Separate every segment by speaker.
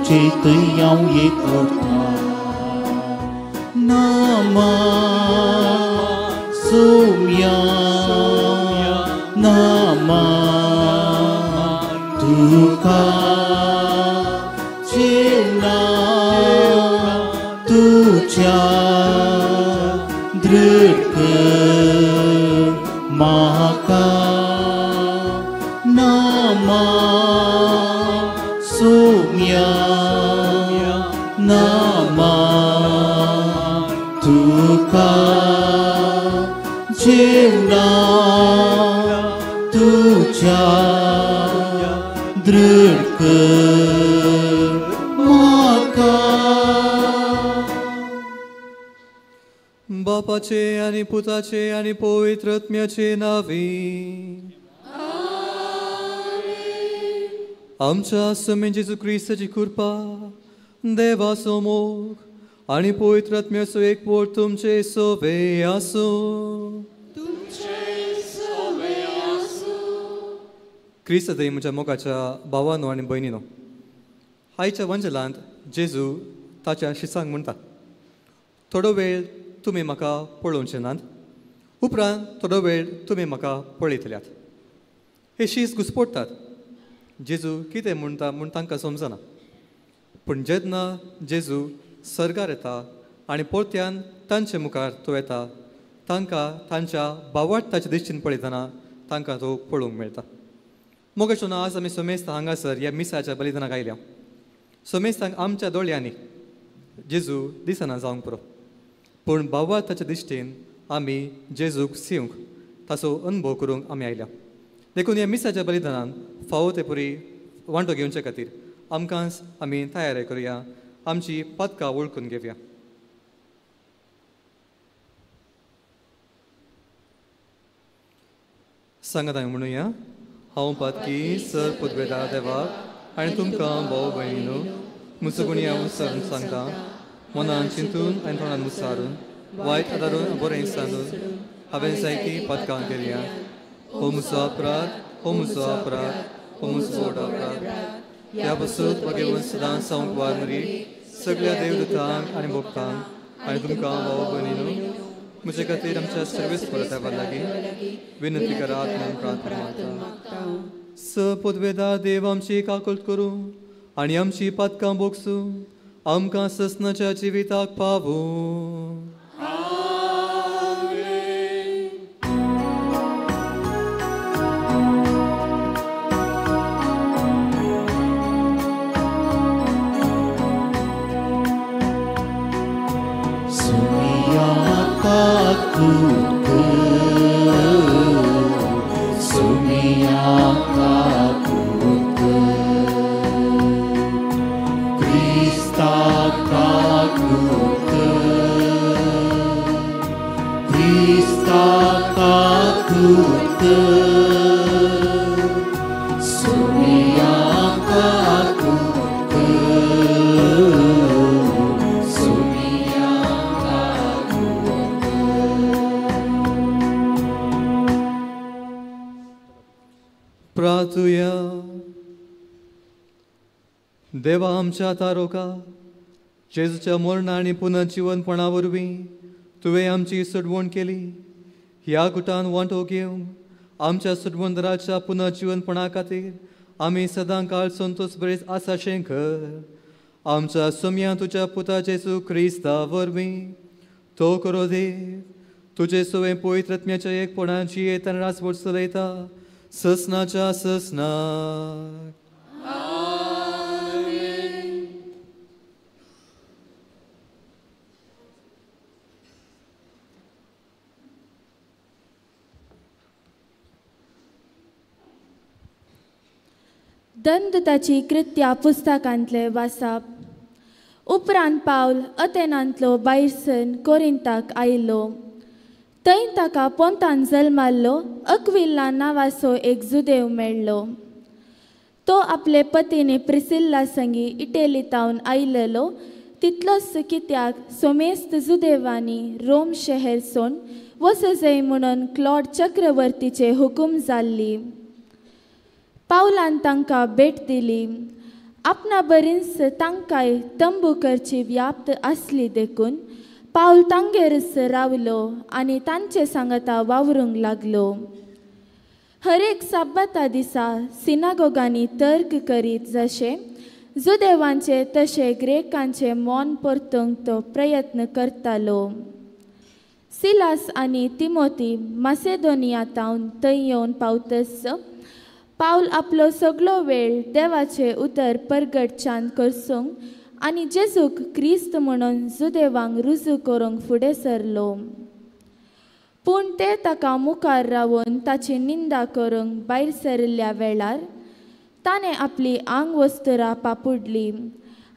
Speaker 1: तुमचे थंय हांव एक उरता नामा सोम्या नामा तुका जेवणा तुज्या दृढ म्हाका नामा सोम्या नामा तुका जेवणा तुज्या दृढ म्हाका.
Speaker 2: बापाचे आनी पुताचे आनी पवित्र आत्म्याचे नांवी आमच्या स्वामी जेजू क्रिस्ताची कृपा, देवाचो मोग आनी पवित्र आत्म्याचो एकवट तुमचे सोबे आसूं. क्रिस्त दई म्हज्या मोगाच्या भावानो आनी भयणीनो, आयच्या वंजलांत जेजू ताच्या शिसांक म्हणटा, थोडो वेळ तुमी म्हाका पळोवचे नात, उपरांत थोडो वेळ तुमी म्हाका पळयतल्यात. हे शीस घुसपडटात. जेजू कितें म्हणटा म्हूण तांकां समजना. पूण जेन्ना जेजू सर्गार येता आनी परत्यान तांचे मुखार तो येता, तांकां तांच्या भावार्थाच्या दिश्टीन पळयतना तांकां तो पळोवंक मेळटा. मोगेचो आज आमी सोमेस्तां हांगासर ह्या मिसाच्या बलिदानाक आयल्या. सोमेस्तांक आमच्या दोळ्यांनी जेजू दिसना जावंक पुरो, पूण भावार्थाच्या दिश्टीन आमी जेजूक सिवंक ताचो अनुभव करूंक आमी आयल्या. देखून ह्या मिसाच्या बलिदानान फावो ते पुरी वांटो घेवचे खातीर आमकां आमी तयारी करुया, आमची पदकां वळखून घेवया. सांगात आमी म्हणुया, हांव पातकी सर पुदवेदा देवाक आनी तुमकां भाव भयणीनो मुसगुणी हांव सरून सांगता, मनान चिंतून आनी तोंडान मुसारून वायट आदारून बरें सांगून हांवें जायतीं पदकां केल्या. हो म्हजो अपराध, हो म्हजो अपराध, हो म्हजो व्हड अपराध. ह्या पसून भगवंत सदां सावंक वार मरी सगळ्या देवदूतांक आनी भक्तांक आनी तुमकां भाव भयणीनो म्हजे खातीर आमच्या सर्वेस परतावा लागीं विनंती करात म्हूण प्रार्थना मागता. स पदवेदार देव आमची काकूट करूं आनी आमची पातकां भोगसूं, आमकां ससनाच्या जिविताक पावूं. प्रार्थुया. देवा आमच्या तारोका, जेजूच्या मरणा आनी पुनर्जिवनपणा वरवीं तुवें आमची सोडवण केली. ह्या गुटान वांटो घेवंक आमच्या सोडवणदाराच्या पुनर्जिवनपणा खातीर आमी सदां काळ संतोष बरेच आसाशें कर. आमच्या सोम्या तुज्या पुता जेजू क्रिस्ता वरवीं तो करो देव तुजे सवें पवित्र आत्म्याच्या एकपणाची येताना राजवट चलयता ससनाच्या ससनाक.
Speaker 3: दंदताची कृत्या पुस्तकांतले वासाप. उपरांत पावल अथेनांतलो बायरसन कोरिंताक आयिल्लो. थंय ताका पोंतान जल्माल्लो अक्विल्ला नांवाचो एक जुदेव मेळ्ळो. तो आपले पतीने प्रिसिल्ला संगी इटेलीतावन आयिल्लो. तितलोच कित्याक सोमेस्त जुदेवांनी रोम शहर सोन वसजय म्हणून क्लॉड चक्रवर्तीचे हुकूम जाल्ली. पावलान तांकां भेट दिली. आपणा बरींच तांकांय तंबू करची व्याप्त आसली देखून पावल तांगेरच रावलो आनी तांचे सांगाता वावरूंक लागलो. हर एक साब्बाता दिसा सिनागोगांनी तर्क करीत जशें जुदेवांचे तशें ग्रेकांचे मौन परतूंक तो प्रयत्न करतालो. सिलास आनी तिमोती मासेदोनिया तावन थंय येवन पावतच पावल आपलो सगलो वेळ देवाचें उतर परगटच्यान करसूंक आनी जेजूक क्रिस्त म्हणून जुदेवांक रुजू करूंक फुडें सरलो. पूण ते ताका मुखार रावन ताची निंदा करूंक भायर सरिल्ल्या वेळार ताणें आपली आंगवस्त्रां पापुडली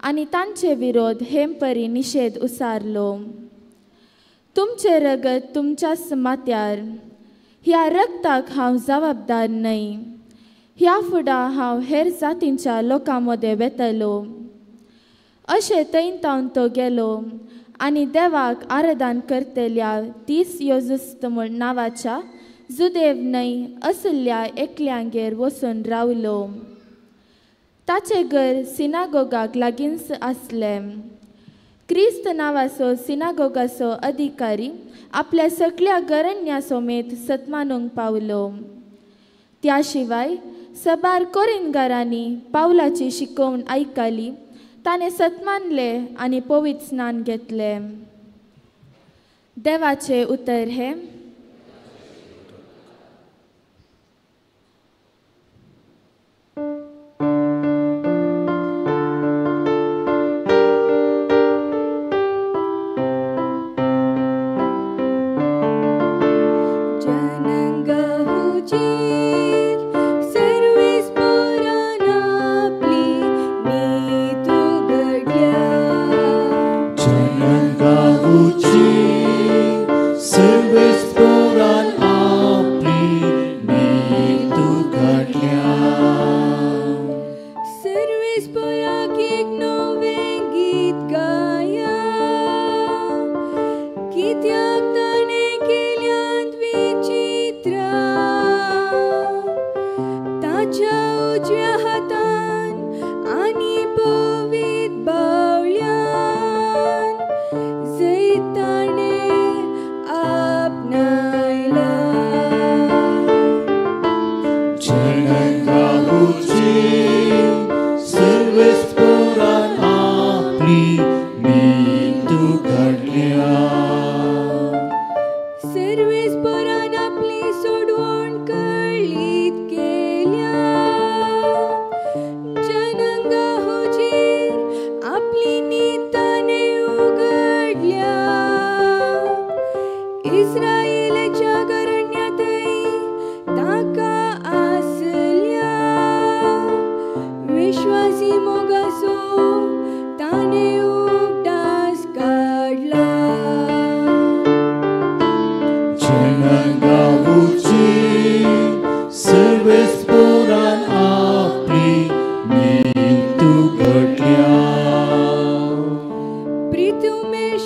Speaker 3: आनी तांचे विरोध हेमपरी निशेध उसारलो. तुमचें रगत तुमच्याच माथ्यार, ह्या रगताक हांव जबाबदार न्हय. ह्या फुडां हांव हेर जातींच्या लोकां मदें वेतलो. अशें थंय तावन तो गेलो आनी देवाक आराधन करतल्या 30 योजुस्त म्हूण नांवाच्या जुदेव न्हय असल्या एकल्यांगेर वचून रावलो. ताचें घर सिनागोगाक लागींच आसलें. क्रिस्त नांवाचो सिनागोगाचो अधिकारी आपल्या सगळ्या गरण्या समेत सतमानूंक पावलो. त्या शिवाय सबार कोरिनगारांनी पावलाची शिकोवण आयकली, ताणें सतमानलें आनी पवित्र स्नान घेतलें. देवाचें उतर हें.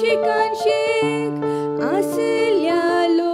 Speaker 4: प्रीतुमेशिकांशिक आसल्या.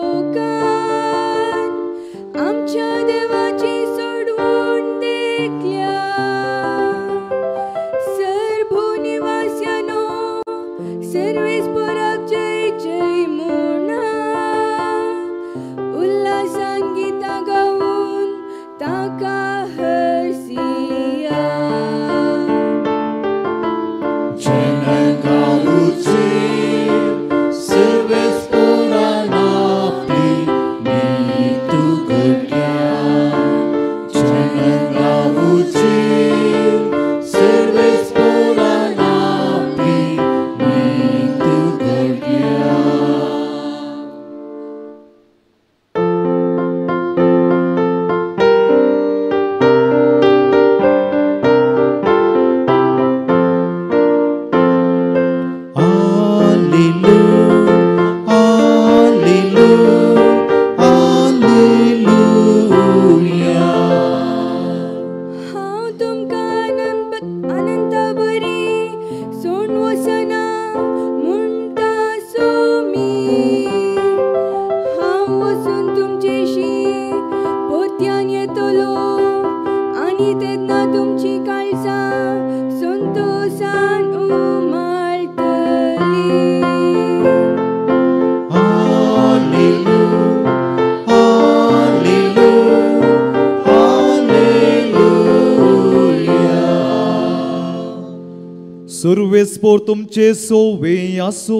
Speaker 4: दुवेस्पोर तुमचे सोवे आसो,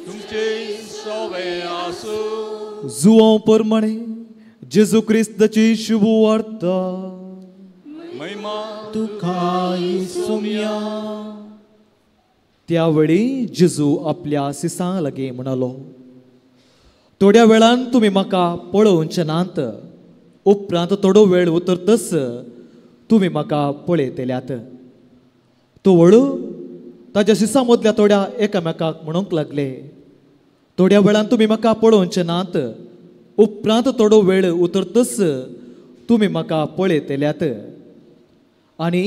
Speaker 1: तुमचे सोवे आसो।
Speaker 4: जुवां परमाणे जेजू क्रिस्ताची शुभ वार्ता।
Speaker 1: महिमा तुका इसुम्या।
Speaker 4: त्यावेळी जेजू आपल्या सिसां लागीं म्हणालो, थोड्या वेळान तुमी म्हाका पळोवचे नात, उपरांत थोडो वेळ उतरतच तुमी म्हाका पळयतल्यात। तो वळू ताज्या सिसां मदल्या थोड्या एकामेकाक म्हणूंक लागले, थोड्या वेळान तुमी म्हाका पळोवचे नात, उपरांत थोडो वेळ उतरतच तुमी म्हाका पळयतल्यात। आनी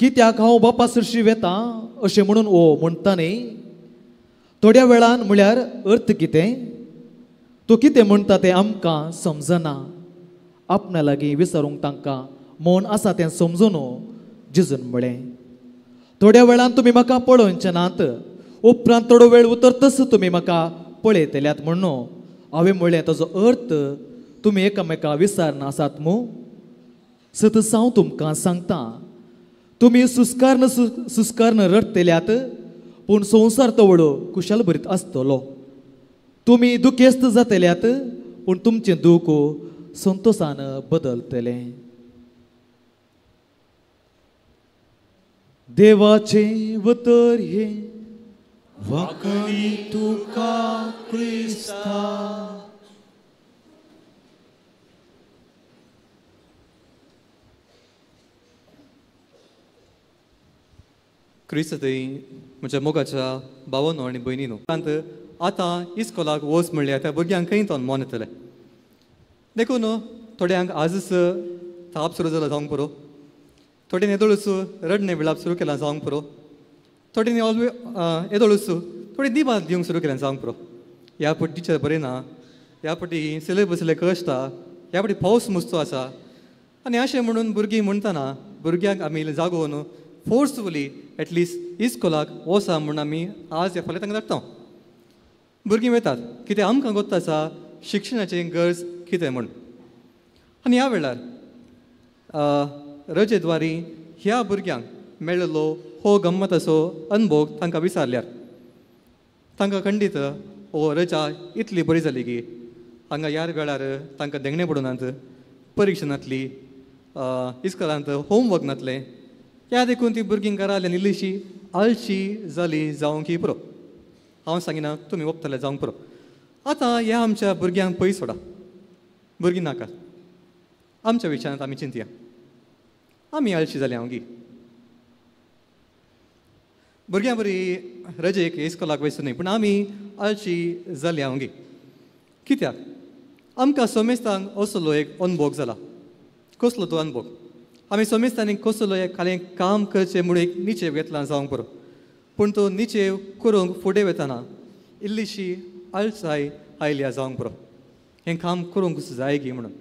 Speaker 4: कित्याक हांव बापा सरशी वेता अशें म्हणून ओ म्हणटा न्ही? थोड्या वेळान म्हळ्यार अर्थ कितें? तो कितें म्हणटा तें आमकां समजना। आपणा लागीं विचारूंक तांकां मौन आसा तें समजून जेजून म्हळें, थोड्या वेळान तुमी म्हाका पळोवचे नात, उपरांत थोडो वेळ उतरतच तुमी म्हाका पळयतल्यात म्हणून हांवें म्हळें, ताजो अर्थ तुमी एकामेका विचारना आसात मू? सतच हांव तुमकां सांगता, तुमी सुस्कारन सुस्कारन रडटल्यात, पूण संवसार तवळो कुशल भरीत आसतलो। तुमी दुखेस्त जातल्यात, पूण तुमचें दूख संतोशान बदलतलें। देवाचें उतर हें
Speaker 1: वाकणी तुका क्रिस्ता।
Speaker 2: क्रिस्त थंय म्हज्या मोगाच्या भावानो आनी भयणीनो, उपरांत आतां इस्कोलाक वच म्हणल्यार त्या भुरग्यांक खंय तो मन येतलें। देखून थोड्यांक आजच थाप सुरू जाला जावंक पुरो, थोड्यांनी येदोळूच रडणें विळाप सुरू केलां जावंक पुरो, थोड्यांनी ऑलवे येदोळूच थोडी दिबां दिवंक सुरू केल्यां जावंक पुरो। ह्या पटी टिचर बरें ना, ह्या पटी सिलेबस इल्लें कश्ट, ह्या पटी पावस मुस्तो आसा, आनी अशें म्हणून भुरगीं म्हणटना भुरग्यांक आमी जागोवन फोर्सफुली एटलिस्ट इस्कोलाक वसा म्हूण आमी आज ह्या फाल्यां तांकां धाडटा। भुरगीं वेतात कितें आमकां गोत्त आसा शिक्षणाची गरज कितें म्हूण। आनी ह्या वेळार रजेद्वारी ह्या भुरग्यांक मेळिल्लो हो गम्मताचो अनुभव तांकां विचारल्यार तांकां खंडीत हो रजा इतली बरी जाली की हांगा ह्या वेळार तांकां देंगणें पडूनात, परिक्षा नातली, इस्कोलांत होमवर्क नातलें, ह्या देखून ती भुरगीं घरा आयली इल्लीशी आळशी जाली जावंक ही पुरो। हांव सांगिना तुमी वपतले जावंक पुरो। आतां ह्या आमच्या भुरग्यांक पयस सोडा, भुरगीं नाका, आमच्या विचारांत आमी चिंतया आमी आळशी जाली हांव गी। भुरग्यां बरी रजेक इस्कोलाक वयचो न्हय, पूण आमी आळशी जाली हांव गी। कित्याक? आमकां समेस्तांक असलो एक अनुभव जाला। कसलो तो अनुभव? आमी समेस्तांनी कसलो एक खालें काम करचें म्हूण एक निचेव घेतला जावंक पुरो, पूण तो निचेव करूंक फुडें वतना इल्लीशी आळसाय आयल्या जावंक पुरो, हें काम करूंक जाय गी म्हणून।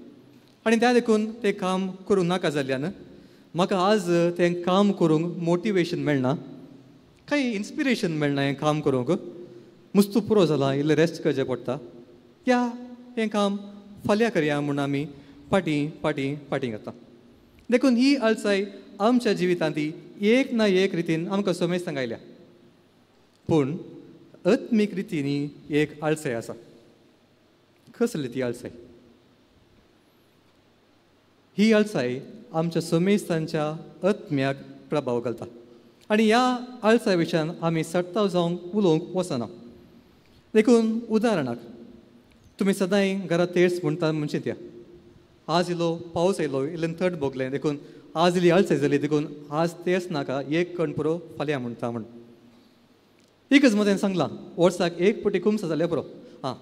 Speaker 2: आनी त्या देखून तें काम करूंक नाका जाल्ल्यान म्हाका आज तें काम करूंक मोटिवेशन मेळना, कांय इन्स्पिरेशन मेळना हें काम करूंक। मुस्तू पुरो जाला, इल्लें रेस्ट करचें पडटा, या हें काम फाल्यां करया म्हूण आमी फाटीं फाटीं फाटीं घेता। देखून ही आळसाय आमच्या जिवितांत ती एक ना एक रितीन आमकां समेस्तांक आयल्या, पूण आत्मीक रितीनी एक आळसाय आसा। कसली ती आळसाय? ही आळसाय आमच्या समेस्तांच्या आत्म्याक प्रभाव घालता आनी ह्या आळसाय विशयान आमी सट्टाव जावंक उलोवंक वचना। देखून उदाहरणाक तुमी सदांय घरांत तेर्स म्हणटा म्हूण चिंतया, आज इल्लो पावस आयलो, इल्लें थंड भोगलें, देखून आज इल्ली आळसाय जाली, देखून आज तेर्स नाका, एक कण पुरो फाल्यां म्हणटा म्हूण। एकच मतेन सांगलां वर्साक एक पटी कुमसां जाल्यार पुरो, आं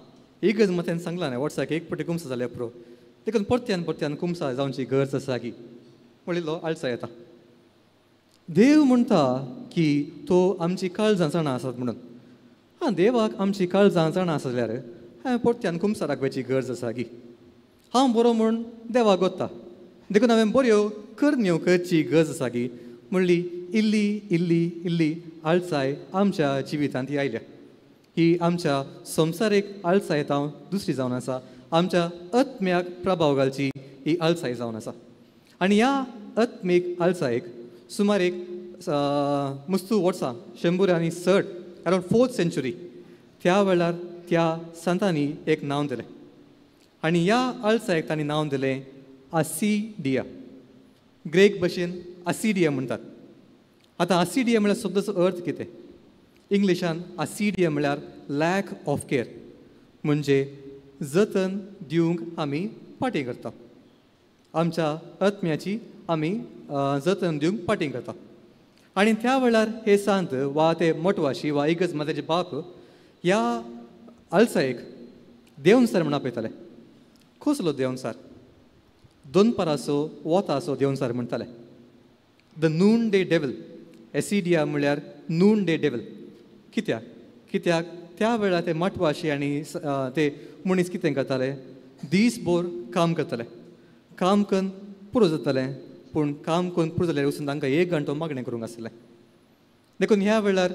Speaker 2: एकच मतेन सांगलां न्ही वर्साक एक पटी कुमसां जाल्यार पुरो, देखून परत्यान परत्यान कुमसां जावची गरज आसा की म्हणिल्लो आळसाय येता। देव म्हणटा की तो आमची काळजां जाणा आसात म्हणून, आं देवाक आमची काळजां जाणा आसा जाल्यार हांवें परत्यान कुमसां राखपाची गरज आसा की हांव बरो म्हूण देवाक गोत्ता, देखून हांवें बऱ्यो करण्यो करची गरज आसा की म्हणली इल्ली इल्ली इल्ली आळसाय आमच्या जिवितांत ही आयल्या। ही आमच्या संवसारीक आळसाय हांव दुसरी जावन आसा, आमच्या आत्म्याक प्रभाव घालची ही आळसाय जावन आसा। आनी ह्या आत्मीक आळसायेक सुमार एक मुस्तू वर्सां 160, अरावंड 4th century, त्या वेळार त्या संतांनी एक नांव दिलें आनी ह्या अळसायक तांणी नांव दिलें आसिडिया. ग्रेक भाशेन आसिडिया म्हणटात. आतां आसिडिया म्हळ्यार शब्दाचो अर्थ कितें? इंग्लिशान आसिडिया म्हळ्यार लॅक ऑफ केअर, म्हणजे जतन दिवंक आमी फाटीं करता, आमच्या आत्म्याची आमी जतन दिवंक फाटीं करता. आनी त्या वेळार हे सांत वा ते मठवाशी वा इगर्ज मात्याचे बाप ह्या आलसायेक देवनसार म्हण आपयताले. कसलो देवनसार? दोनपाराचो वोताचो देवनसार म्हणटाले. The noon day devil. Acedia म्हळ्यार नून डे डेवल. कित्याक? कित्याक त्या वेळार ते मठवाशी आनी ते मनीस कितें करताले? दीसभर काम करताले, काम करून पुरो जातालें, पूण काम करून पुरो जाल्यार वचून तांकां एक घंटो मागणें करूंक आसलें. देखून ह्या वेळार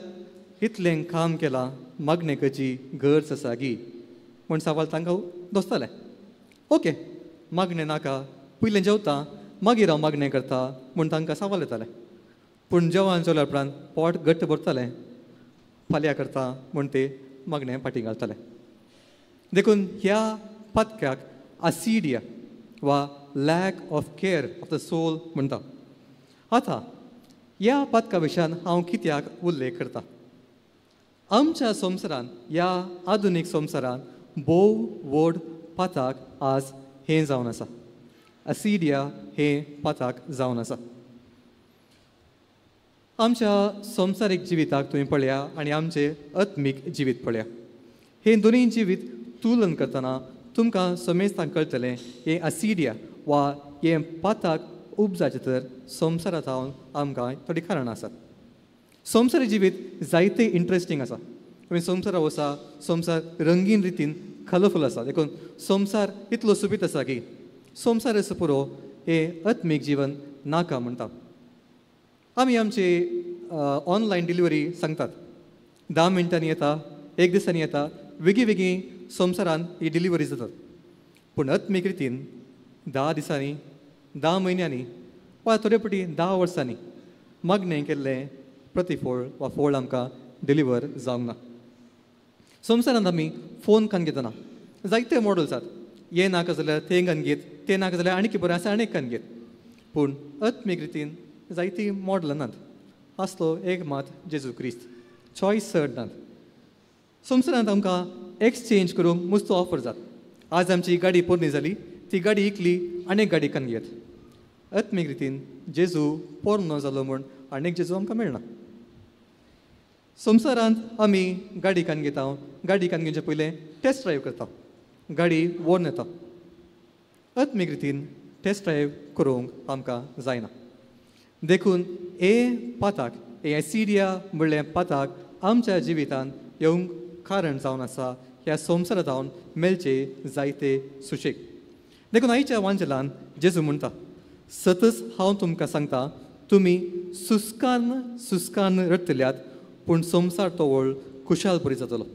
Speaker 2: इतलें काम केलां, मागणें करची गरज आसा गी म्हूण सवाल तांकां दोसतालें. ओके, मागणें नाका, पयलें जेवता मागीर हांव मागणें करता म्हूण तांकां सवाल येतालें. पूण जेवण जेवल्या उपरांत पोट घट्ट भरतालें, फाल्यां करता म्हूण ते मागणें फाटीं घालताले. देखून ह्या पातक्याक आसिडिया वा lack of care of the soul म्हणटा. आतां ह्या पातका विशयान हांव कित्याक उल्लेख करता? आमच्या संवसारान, ह्या आधुनीक संवसारान भोव व्हड पाताक आज हें जावन आसा, आसिडिया हें पाताक जावन आसा. आमच्या संवसारीक जिविताक तुमी पळया आनी आमचें आत्मीक जिवीत पळया. हें दोनूय जिवीत तुलन करतना तुमकां समेस्तांक कळटलें हें आसिडिया वा हें पाताक उपजाचें तर संवसारांत सावन आमकां थोडीं कारणां आसात. संवसारीक जिवीत जायतें इंट्रस्टींग आसा. तुमी संवसारा वसा, संवसार रंगीन रितीन कलरफूल आसा. देखून संवसार इतलो सोबीत आसा की संवसार असो पुरो हें आत्मीक जीवन नाका म्हणटा. आमी आमची ऑनलायन डिलिव्हरी सांगतात, 10 मिनटांनी येता, 1 दिसांनी येता, वेगळी वेगळी संवसारान ही डिलिव्हरी जातात. पूण आत्मीक रितीन 10 दिसांनी, 10 म्हयन्यांनी वा थोडे फावटी 10 वर्सांनी मागणें केल्लें प्रतिफळ वा फळ आमकां डिलिव्हर जावंक ना. संवसारांत आमी फोन कान घेतना जायते मॉडल्स आसात. हें नाका जाल्यार तें कान घेत, तें नाका जाल्यार आनी बरें आसा आनी कान घेत. पूण आत्मीक रितीन जायतीं मॉडलां नात. आसलो एक मात जेजू क्रिस्त, चॉयस चड नात. संवसारांत आमकां एक्सचेंज करूंक मस्त ऑफर जात. आज आमची गाडी पोरणी जाली, ती गाडी इकली आनी एक गाडी कान घेत. आत्मीक रितीन जेजू पोरनो जालो म्हूण आनी एक जेजू आमकां मेळना. संवसारांत आमी गाडी कान घेता, गाडी कान घेवचे पयलें टेस्ट ड्रायव्ह करता, गाडी व्हरून येता. आत्मीक रितीन टेस्ट ड्रायव्ह करूंक आमकां जायना. देखून हे पाताक, हे एसिडिया म्हणलें पाताक आमच्या जिवितांत येवंक कारण जावन आसा ह्या संवसारांत जावन मेळचे जायते सुशेग. देखून आयच्या वांजेलान जेजू म्हणटा, सतच हांव तुमकां सांगता, तुमी सुस्कान सुस्कान रडटल्यात, पूण संवसार तवळ खुशाल बरी जातलो.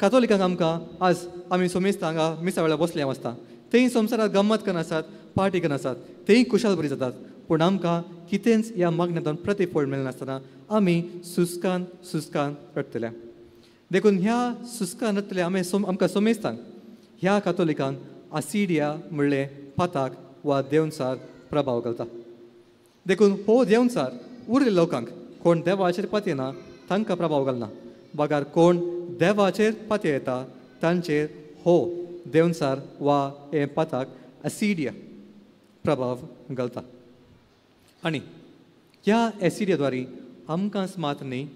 Speaker 2: कातोलिकांक आमकां आज आमी सोमेस्त हांगा मिसा वेळार बसले आसता, तेय संवसारांत गम्मत करनासात, पार्टी करनासात, तेय खुशाल बरी जातात. पूण आमकां कितेंच ह्या मागण्यांतल्यान प्रतिफळ मेळनासतना आमी सुस्कान सुस्कान रडटले. देखून ह्या सुस्कान रडटले आमी आमकां सोमेस्तांक ह्या कातोलिकांक आसिडिया म्हणलें पाताक वा देवनसार प्रभाव घालता. देखून हो देवनसार उरिल्ल्या लोकांक, कोण देवाचेर पातयेना तांकां प्रभाव घालना, बगार कोण देवाचेर पातये येता तांचेर हो देवनसार वा हें पाताक एसिडिया प्रभाव घालता. आनी ह्या एसिडिया आमकांच मात न्ही,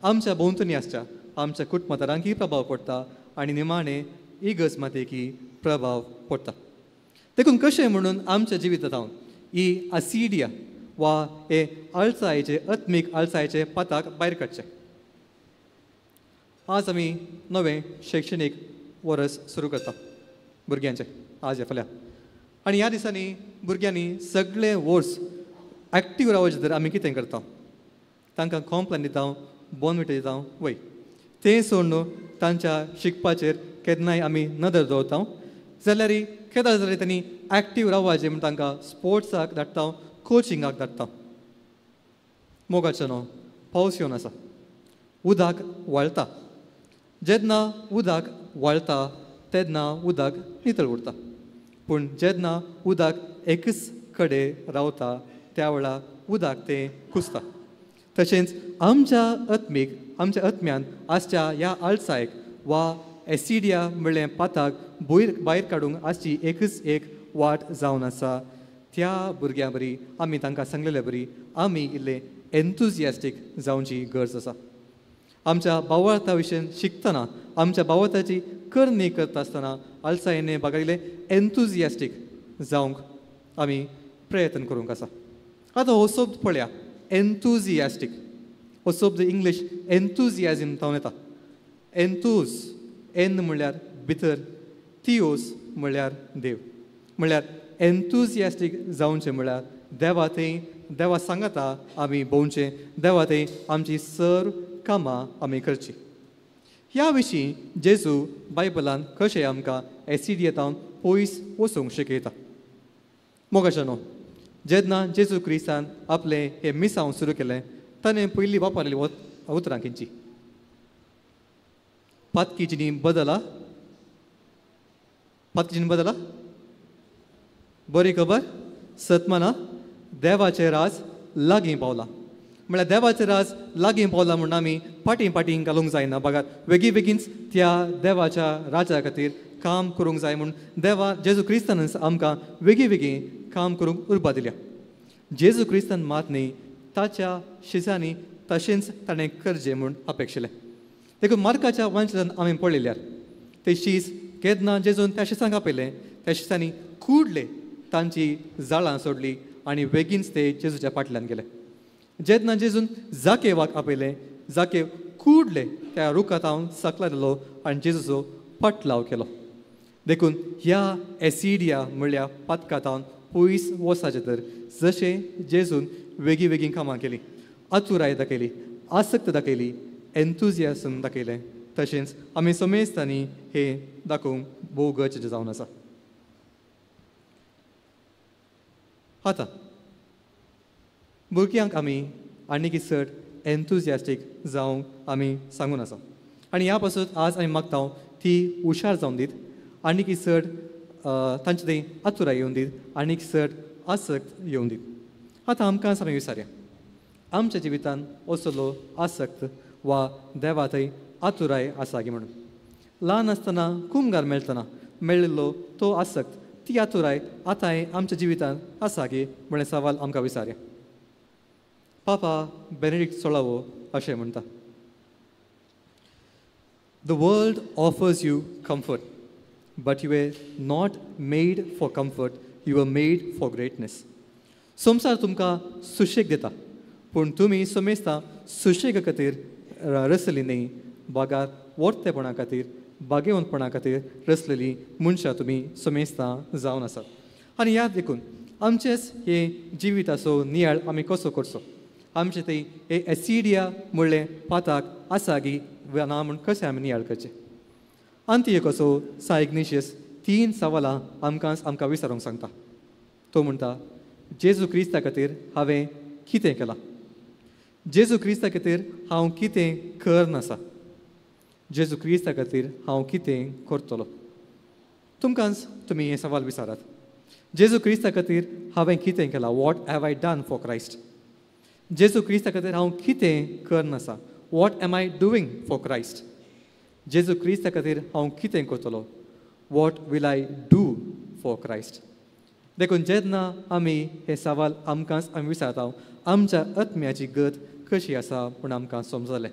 Speaker 2: आमच्या भोंवतणी आसच्या आमच्या कुटुंबांतरांकय प्रभाव पडटा आनी निमाणें इगर्ज मातेकी प्रभाव पडटा. देखून कशें म्हणून आमच्या जिवितांत ही आसिडिया वा हे आळसायेचे, आत्मीक आळसायेचे पाताक भायर काडचें. आज आमी नवें शैक्षणीक वर्स सुरू करता भुरग्यांचें, आज फाल्यां. आनी ह्या दिसांनी भुरग्यांनी सगळें वर्स एक्टीव रावचें तर आमी कितें करता, तांकां कॉम्प्लेन दिता, बोनविटा दिता वय, तें सोडून तांच्या शिकपाचेर केन्नाय आमी नदर दवरता. जाल्यार केदार जाल्यार तांणी एक्टीव रावपाचें म्हूण तांकां स्पोर्ट्साक धाडटा, कोचिंगाक धाडटा. मोगाचें न्हू, पावस येवन आसा, उदक वाळटा. जेन्ना उदक वाळटा तेन्ना उदक नितळ उरता, पूण जेन्ना उदक एकच कडेन रावता त्या वेळार उदक तें कुसता. तशेंच आमच्या आत्मीक आमच्या आत्म्यान आसच्या ह्या आळसायक वा एसिडिया म्हणलें पाताक भायर काडूंक आसची एकच एक वाट जावन आसा. त्या भुरग्यां बरी आमी तांकां सांगलेले बरी आमी इल्ले एन्थुजियास्टीक जावची गरज आसा. आमच्या भावार्था विशयन शिकतना, आमच्या भावार्थाची करणी करता आसतना आलसायेने बागायले एन्थुजियास्टीक जावंक आमी प्रयत्न करूंक आसा. आतां हो शब्द पळया, एन्थुजियास्टीक हो शब्द इंग्लीश एन्थुजियाझम जावन येता. एन्थूज, एन म्हणल्यार भितर, थियोस म्हणल्यार देव. म्हणल्यार एन्थुजियास्टीक जावचें म्हणल्यार देवा थंय देवा सांगता आमी भोंवचें, देवा थंय आमची सर कामां आमी करची. ह्या विशीं जेजू बायबलान कशें आमकां एसिडियेतावन पयस वचूंक शिकयता. मोगाचें न्हू, जेन्ना जेजू क्रिस्तान आपलें हें मिसांव सुरू केलें ताणें पयलीं वापरलेली उतरां खंयची? पातकीजिनी बदला, पातकीजिनी बदला, बरी खबर सतमाना, देवाचें राज लागीं पावलां. म्हळ्यार देवाचें राज लागीं पावलां म्हूण आमी फाटीं फाटीं घालूंक जायना, बघात बेगी बेगीनच त्या देवाच्या राजा खातीर काम करूंक जाय म्हूण देवा जेजू क्रिस्तानच आमकां बेगी बेगीन काम करूंक उर्बा दिल्या. जेजू क्रिस्तान मात न्ही ताच्या शिजांनी तशेंच ताणें करचें म्हूण अपेक्षिलें. देखून मार्काच्या वांचल्यान आमी पळयल्यार ते शीस केन्ना जेजून त्या शिसांक आपयलें त्या शिसांनी कुडले तांची जाळां सोडली आनी बेगीनच ते जेजूच्या फाटल्यान गेले. जेन्ना जेजून जाकेवाक आपयलें, जाकेव कुडले त्या रुखांत सकला दिलो आनी जेजूचो फाटलाव केलो. देखून ह्या एसिडिया म्हणल्या पातकांत पयस वचपाचें तर जशें जेजून वेगीं वेगीं कामां केलीं, आतुराय दाखयली, आसक्त दाखयली, एन्थुजियासम दाखयलें, तशेंच आमी समेस्तांनी हें दाखोवंक भोव गरजेचें जावन आसा. आतां भुरग्यांक आमी आनीक चड एन्थुजियास्टीक जावंक आमी सांगून आसा आनी ह्या पासून आज आमी मागता ती हुशार जावन दीत, आनीक चड तांचे थंय आतुराय येवन दीत, आनीक चड आसक्त येवन दीत. आतां आमकां आमी विचारया, आमच्या जिवितान असलो आसक्त वा देवा थंय आतुराय आसा गी म्हणून. ल्हान आसतना कुमगार मेळटना मेळिल्लो तो आसक्त, ती आतुराय आतांय आमच्या जिवितान आसा गी म्हणलें सवाल आमकां विचारया. पापा बेनेडिक्ट सोळावो अशें म्हणटा, The world offers you comfort, but you were not made for comfort, you were made for greatness. संवसार तुमकां सुशेग दिता, पूण तुमी समेस्तां सुशेगा खातीर रसली न्ही, बागार वर्तेपणा खातीर, बागेवंतपणा खातीर रसलेली मनशां तुमी समेस्तां जावन आसात. आनी याद देखून आमचेच हे जिविताचो नियाळ आमी कसो करचो, आमचे थंय हे एसिडिया म्हणलें पाताक आसा गी ना म्हूण कशें आमी नियाळ करचें. अंतीय कसो सा इग्नेशियस 3 सवालां आमकां आमकां विचारूंक सांगता. तो म्हणटा, जेजू क्रिस्ता खातीर हांवें कितें केलां, जेजू क्रिस्ता खातीर हांव कितें करनासा, जेजू क्रिस्ता खातीर हांव कितें करतलो. तुमकांच तुमी हें सवाल विचारात, जेजू क्रिस्ता खातीर हांवें कितें केलां, what have I done for Christ. जेजू क्रिस्ता खातीर हांव कितें करनासा, what am I doing for Christ. जेजू क्रिस्ता खातीर हांव कितें करतलो, what will I do for Christ. देखून जेन्ना आमी हे सवाल आमकांच आमी विचारता, आमच्या आत्म्याची गत कशी आसा म्हूण आमकां समजलें,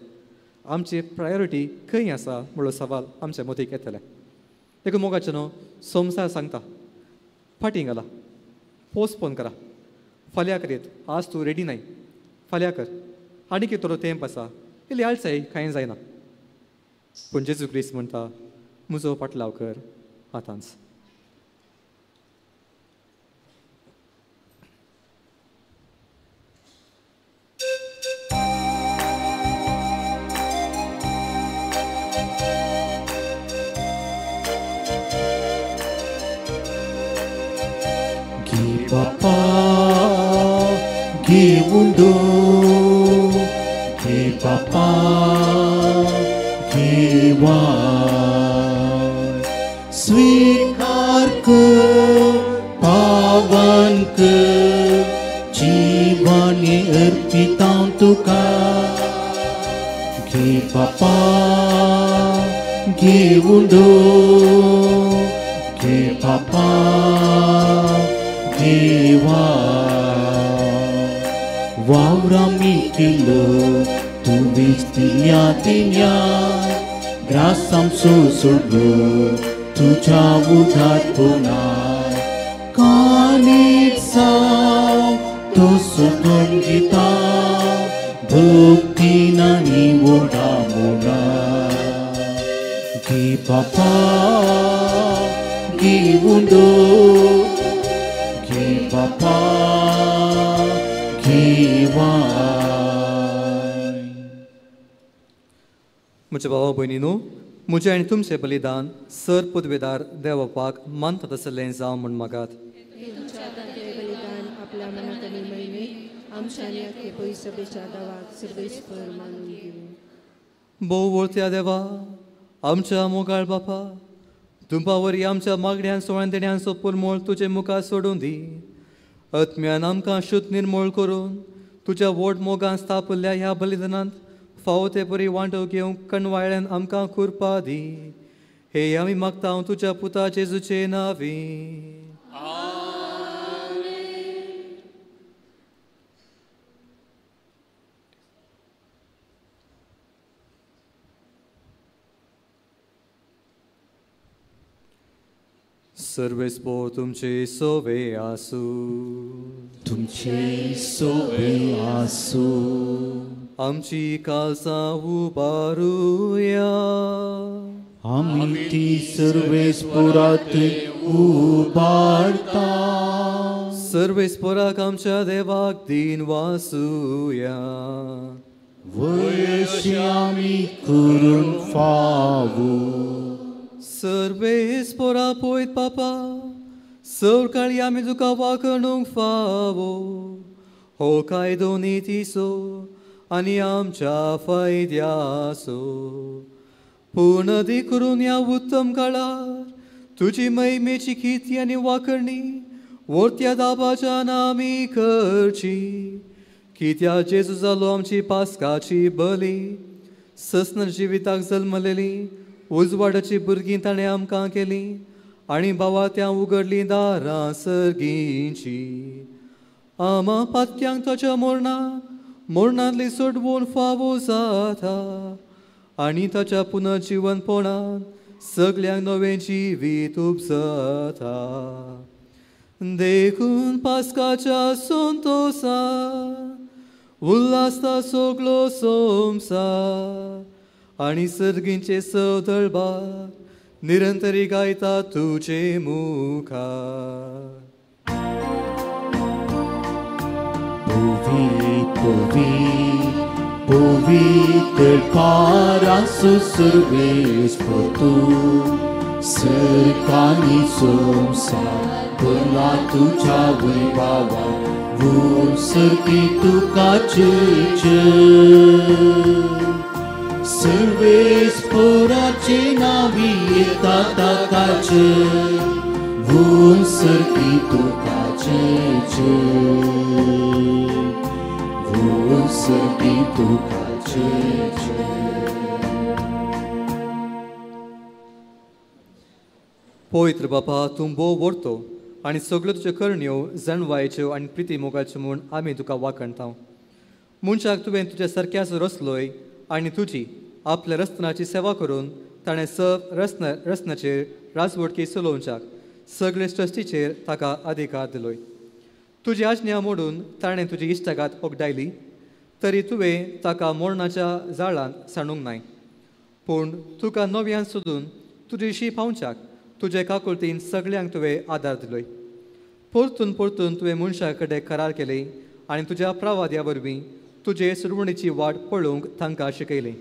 Speaker 2: आमची प्रायोरिटी खंय आसा म्हणलो सवाल आमच्या मतीक येतलें. देखून मोगाचें न्हू, संवसार सांगता फाटीं घाला, पोस्टपोन करा, फाल्यां करीत, आज तूं रेडी नाय, फाल्यां कर, आनी कितें थोडो तेंप आसा, इल्ली आळसाय कांय जायना. पूण जेजू क्रिस्त म्हणटा, म्हजो फाटलाव कर आतांच.
Speaker 1: Papa, give undur, बापा घे वाय स्वीकार कर पावन कर जीवन अर्पिता तुका घे बापा घे उंडो घे बापा घे वाय वावरामी केलो तुवेंच दिल्या तिन्या ग्रासाम सोडलो तुज्या उदारपणा कानीक साव तो सोदून घेता भक्तीन आनी व्हडा मोगा घे बापा घे उंडो घे बापा घे वाय.
Speaker 2: म्हज्या भावा भयणीनू, म्हजें आनी तुमचें बलिदान सर पदवेदार देवपाक मानतात आसलें जावं म्हूण मागात.
Speaker 5: बलिदान आपल्या मनात आनी महिमेक आमच्या आनी आख्खे पयसभेच्या दावाक सर्वेस्पर मानून घेवं.
Speaker 2: भोव वळत्या देवा, आमच्या मोगाळ बापा, तुमपा वरी आमच्या मागण्यांचो आनी देण्यांचो पुरमोळ तुजे मुखार सोडून दी. आत्म्यान आमकां शुद्ध निर्मोळ करून तुज्या व्हड मोगान स्थापल्ल्या ह्या बलिदानांत फावो ते परी वांटो घेवंक कणवाळ्यान आमकां कृपा दी. हे आमी मागता तुज्या पुता जेजूचे नांवी. सर्वेस्पोर तुमचे सोवे आसू.
Speaker 1: तुमचे सोवे आसू.
Speaker 2: आमची काळजां उबारुया.
Speaker 1: आमी ती सर्वेस्पोरात उबारता.
Speaker 2: सर्वेस्पोराक आमच्या देवाक दीन वासूया.
Speaker 1: वयशी आमी करून फावो.
Speaker 2: सर्वेस्पोरा पयत पापा, सवकाळी आमी तुका वागणूक फावो. हो कायदो नितीचो आनी आमच्या फायद्याचो. पूण करून ह्या उत्तम काळार तुजी महिमेची किती आनी वाकरणी वरत्या दाबाच्यान आमी करची. कित्या जेजू जालो आमची पास्काची बली, सस्न जिविताक जल्मलेली उजवाडाची भुरगीं ताणें आमकां केली आनी बाबा त्या उगडलीं दारां सर्गींची. आमा पातक्यांक ताच्या मोरना मोरणांतली सोडवून फावो जाता आनी ताच्या पुनर्जिवनपणान सगल्यांक नवें जिवीत उपजता. देखून पास्काच्या संतोसान उल्हासता सगलो संवसार आनी सर्गींचे सदळबार निरंतरी गायता तुजे मुखार.
Speaker 1: पवित्र पवित्र पारासु सर्वेस्पर तूं सरकानी संवसार भरला तुज्या वैभवान वून सर्गी तुका जय जय. सर्वेस्पराचे नावी येता ताका जय वून सर्गी तुका जय जय वून सर्गी तुका जय जय.
Speaker 2: पवित्र बापा, तूं भोव व्हरतो आनी सगळ्यो तुज्यो करण्यो जाणवायच्यो आनी प्रिती मोगाच्यो म्हूण आमी तुका वाखणता. मनशाक तुवें तुज्या सारक्याच रचलोय आनी तुजी आपल्या रचनाची सेवा करून ताणें सब रचनाचेर राजवटकी चलोवच्याक सगळे सृश्टीचेर ताका अधिकार दिलोय. तुजी आज्ञा मोडून ताणें तुजी इश्टागात ओगडायली तरी तुवें ताका मोरणाच्या जाळांत सांडूंक नाय. पूण तुका नव्यान सोदून तुजीशी पावच्याक तुजे काकुळतीन सगळ्यांक तुवें आदार दिलोय. परतून परतून तुवें मनशा कडेन करार केली आनी तुज्या प्रवाद्या वरवीं तुजे सुरवणीची वाट पळोवंक तांकां शिकयली.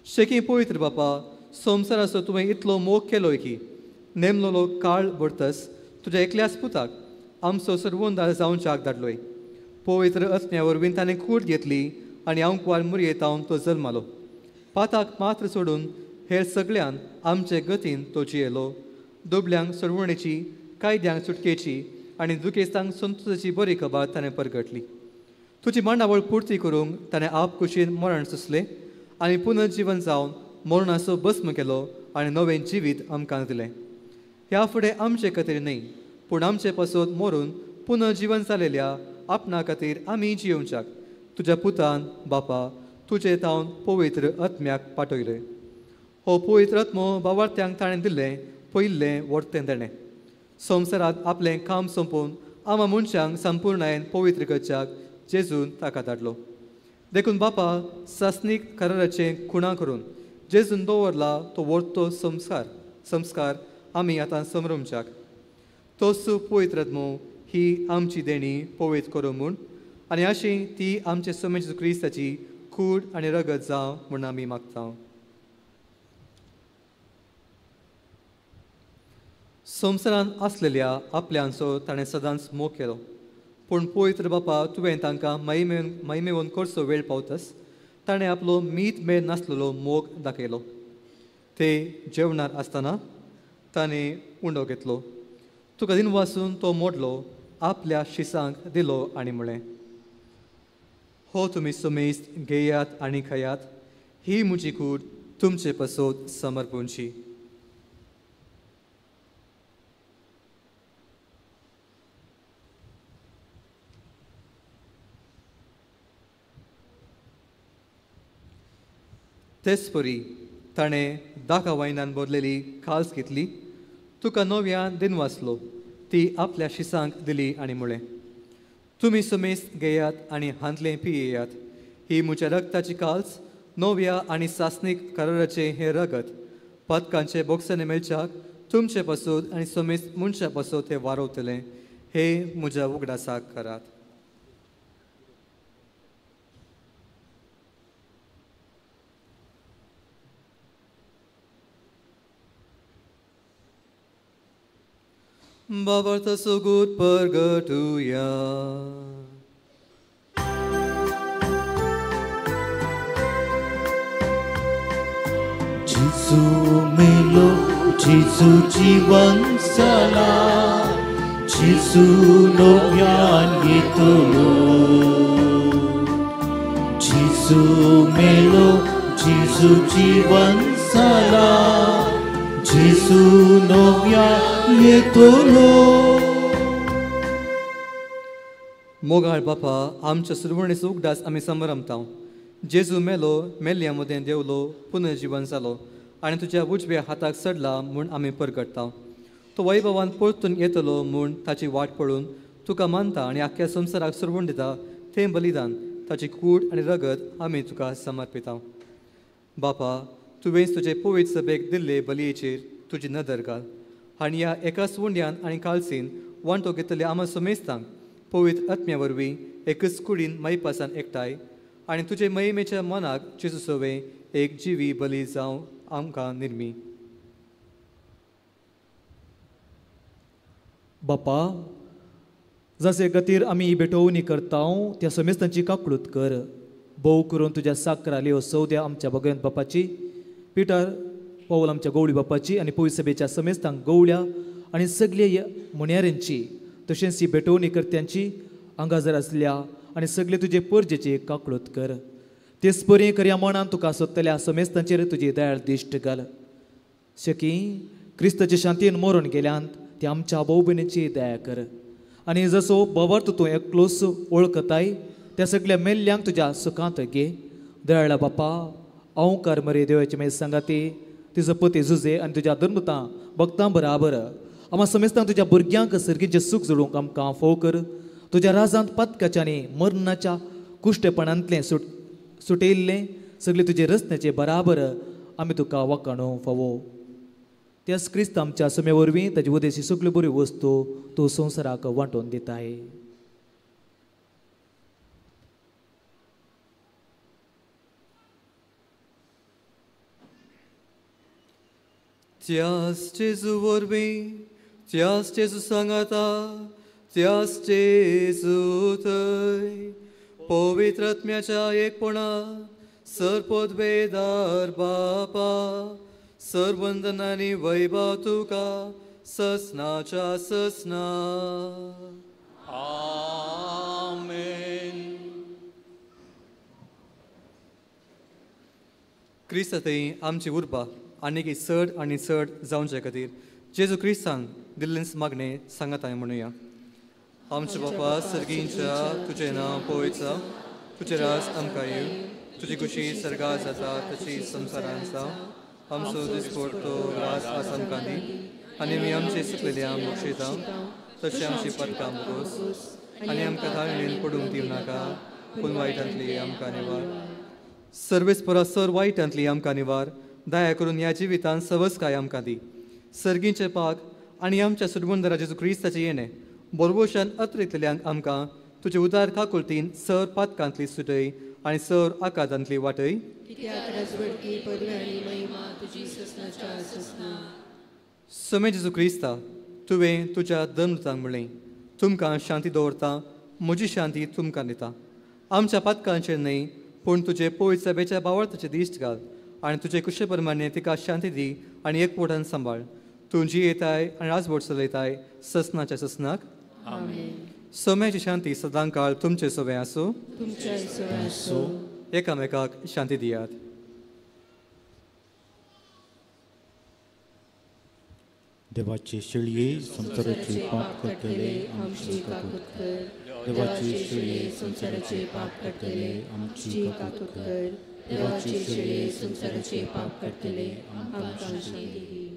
Speaker 2: शेकी पवित्र बापा, संवसाराचो तुवें इतलो मोग केलोय की नेमलोलो काळ भरतस तुज्या एकल्याच पुताक आमचो सरवंदार जावच्याक धाडलोय. पवित्र आत्म्या वरवीं ताणें कूड घेतली आनी आंकवार मुरयेतावन तो जल्मालो. पाताक मात्र सोडून हेर सगळ्यान आमचे गतीन तो जियेलो. दुबल्यांक सोडवणेची, कायद्यांक सुटकेची आनी दुखेस्तांक संतोषाची बरी खबर ताणें परगटली. तुजी मांडावळ पुर्ती करूंक ताणें आप कुशीन मरण सोंसलें आनी पुनर्जीवन जावन मरणाचो भस्म केलो आनी नवें जिवीत आमकां दिलें. ह्या फुडें आमचे खातीर न्हय पूण आमचे पासत मरून पुनर्जीवन जालेल्या आपणा खातीर आमी जियोवच्याक तुज्या पुतान बापा तुजे तावन पवित्र आत्म्याक पाठयलें. हो पवित्र आत्मो बावार्थ्यांक ताणें दिल्लें पयिल्लें वर्तें देणें. संवसारांत आपलें काम सोंपोवन आमा मनशांक संपुर्णायेन पवित्र करच्याक जेजून ताका धाडलो. देखून बापा सासणीक कराराचें खुणा करून जेजून दवरला तो वर्तो संस्कार आमी आतां समरमच्याक. तोच पवित्र आत्मो ही आमची देणी पवित्र करूं म्हूण आनी अशी ती आमचे स्वामी जेजू क्रिस्ताची कूड आनी रगत जावं म्हूण आमी मागता. संवसारांत आसलेल्या आपल्यांचो ताणें सदांच मोग केलो, पूण पवित्र बापा तुवें तांकां महिमेवन करचो वेळ पावतस ताणें आपलो मीत मेळ नासलेलो मोग दाखयलो. ते जेवणार आसतना ताणें उंडो घेतलो, तुका दिन वासून तो मोडलो, आपल्या शिसांक दिलो आनी म्हळें, हो तुमी सुमेस्त घेयात आनी खायात, ही म्हजी कूड तुमचे पासत समर्पूंची. तेच परी ताणें दाका वायनान भरलेली खाल्स घेतली, तुका नव्यान दिन वाचलो, ती आपल्या शिसांक दिली आनी म्हळें, तुमी सुमेस्त घेयात आनी हांतलें पियेयात, ही म्हज्या रगताची काल्स नव्या आनी सासणीक कराराचें हें रगत पातकांचे बोक्सांनी मेळच्याक तुमचे पासत आनी समेस्त मनशा पासत हें वारवतलें. हे म्हज्या उगडासाक करात. बाबार्थ सुगूत परगटुया.
Speaker 1: जेजू मेलो, जेजू जीवन जाला, जेजू नव्यान येतलो. जेजू मेलो, जेजू जीवन जाला, जेजू नव्यान येतलो.
Speaker 2: मोगाळ बापा, आमच्या सुरवणेचो उगडास आमी समरमता. जेजू मेलो, मेल्ल्या मदें देवलो, पुनर्जीवन जालो आनी तुज्या उजव्या हाताक चडला म्हूण आमी परगटता. तो वैभवान परतून येतलो म्हूण ताची वाट पळोवन तुका मानता आनी आख्ख्या संवसाराक सुरवण दिता तें बलिदान, ताची कूड आनी रगत आमी तुका समर्पिता. बापा, तुवें तुजे पवित्र सभेक दिल्ले बलयेचेर तुजी नदर घाल आनी ह्या एकाच उंड्यान आनी कालसीन वांटो घेतले आमा समेस्तांक पवित्र आत्म्या वरवीं एकच कुडीन मायपासान एकठांय आनी तुजे महिमेच्या मनाक जेजू सवें एक जिवी बली जावं आमकां निर्मी.
Speaker 4: बापा, जसे खातीर आमी भेटोवणी करता त्या समेस्तांची काकळूत कर. भोव करून तुज्या साकराली सौद्या आमच्या भगवंत बापाची, पिटर पावल आमच्या गवळी बापाची आनी पवित्र सभेच्या समेस्तांक गवळ्या आनी सगळे म्हणयाऱ्यांची, तशेंच ही भेटोवणी करत्यांची हांगा जर आसल्या आनी सगळे तुजे परजेची काकळूत कर. तेच परी करया मनान तुका सोदतल्या समेस्तांचेर तुजी दयाळ दिश्ट घाल. शकी क्रिस्ताचे शांतीन मरून गेल्यांत ते आमच्या भाव भयणीची दया कर आनी जसो बवर्त तूं एकलोच वळखताय त्या सगळ्या मेल्ल्यांक तुज्या सुखांत घे. दयाळा बापा, अवकार मरे देवाचे मागीर सांगाती तुजो पती जुजे आनी तुज्या धर्मतां भक्तां बराबर आमा समेस्तांक तुज्या भुरग्यांक सर्गीचें सूख जोडूंक आमकां फोव कर. तुज्या राजांत पातकाच्या आनी मरणाच्या कुश्टेपणांतलें सुटयल्लें सगळें तुजे रचण्याचे बराबर आमी तुका वाखाणो फावो. त्याच क्रिस्त आमच्या समे वरवीं ताजे उदेशी सगल्यो बऱ्यो वस्तू तूं संवसाराक वांटून दिताय.
Speaker 2: त्याच जेजू वरवीं, त्याच जेजू सांगाता, त्याच जेजू थंय पवित्र आत्म्याच्या एकपणा सरपदवेदार बापा सरवंदन आनी वैभव तुका ससनाच्या ससना.
Speaker 1: आमेन.
Speaker 2: क्रिस्ता थंय आमची उर्बा आनीक चड आनी चड जावचे खातीर जेजू क्रिस्तान दिल्लेंच मागणें सांगात हांवें म्हणुया. आमच्या बापा सर्गींच्या तुजें नांव पळयचा, तुजें राज आमकां येवं, तुजी खुशी सर्गार जाता तशी संवसारांत जावं. आमचो दिसपडतो राज आज आमकां दी आनी आमी आमचे सुकलेल्या बक्षिता तशें आमची पदकां मुगोस आनी आमकां धाळणेन पडूंक दिवं नाका पूण वायटांतली आमकां निवार. सर्वेस परस सर वायटांतली आमकां निवार. दया करून ह्या जिवितांत सवसकाय आमकां दी. सर्गींचे पाक आनी आमच्या सुरबंदरा जेजू क्रिस्ताचें येणें बोरबोशान अत्रेतल्यांक आमकां तुजे उदार काकुळतीन सर पातकांतली सुटय आनी सर आकादांतली वाटय. समे जेजू क्रिस्ता तुवें तुज्या धर्मदूतांक म्हणलें, तुमकां शांती दवरता, म्हजी शांती तुमकां दिता. आमच्या पातकांचेर न्हय पूण तुजे पवित्र सभेच्या बावळताचेर दिश्ट घाल आनी तुजे कुशे प्रमाणे तिका शांती दी आनी एकवटान सांबाळ. तूं जी येताय आनी राजवट चलयताय ससनाच्या ससनाक. सम्याची शांती सदांकाळ तुमचे सवे आसूं. एकामेकाक शांती दियात.
Speaker 1: देवाचे शेळये संवसाराचे पाप करतले आमची काकूत कर. देवाचे शेळये संवसाराचे पाप करतले आमची काकूत कर. देवाचे शेळये संवसाराचे पाप करतले आमकां शांती दी.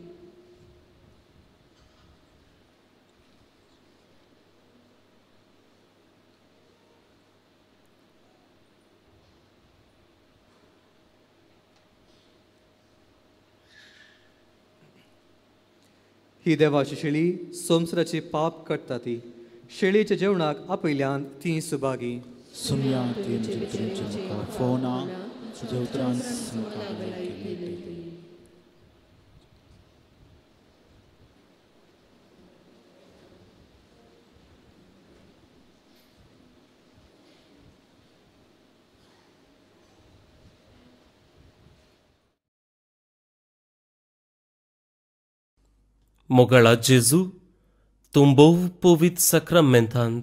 Speaker 2: ही देवाची शेळी संवसाराची पाप काडटा ती शेळीच्या जेवणाक आपयल्यान ती सुभागी.
Speaker 1: सुमया तुवें म्हाका फोना तुज्या उतरान म्हाका भलायकी मेळटली.
Speaker 6: मोगाळा जेजू, तूं भोव पवित्र साक्रामेंतांत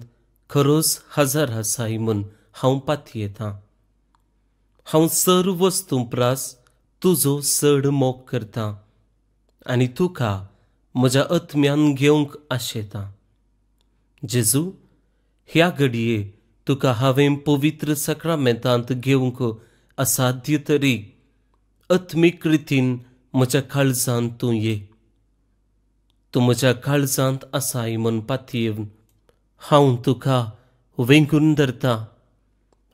Speaker 6: खरोच हजार आसाय म्हूण हांव पातयेतां. हांव सर्व वस्तूं प्रास तुजो चड मोग करतां आनी तुका म्हज्या आत्म्यान घेवंक आशेतां. जेजू, ह्या घडये तुका हांवें पवित्र साक्रामेंतांत घेवंक असाध्य तरी आत्मीक रितीन म्हज्या काळजांत तूं ये. तूं म्हज्या काळजांत आसाय म्हूण पातयेवन हांव तुका वेंगून धरता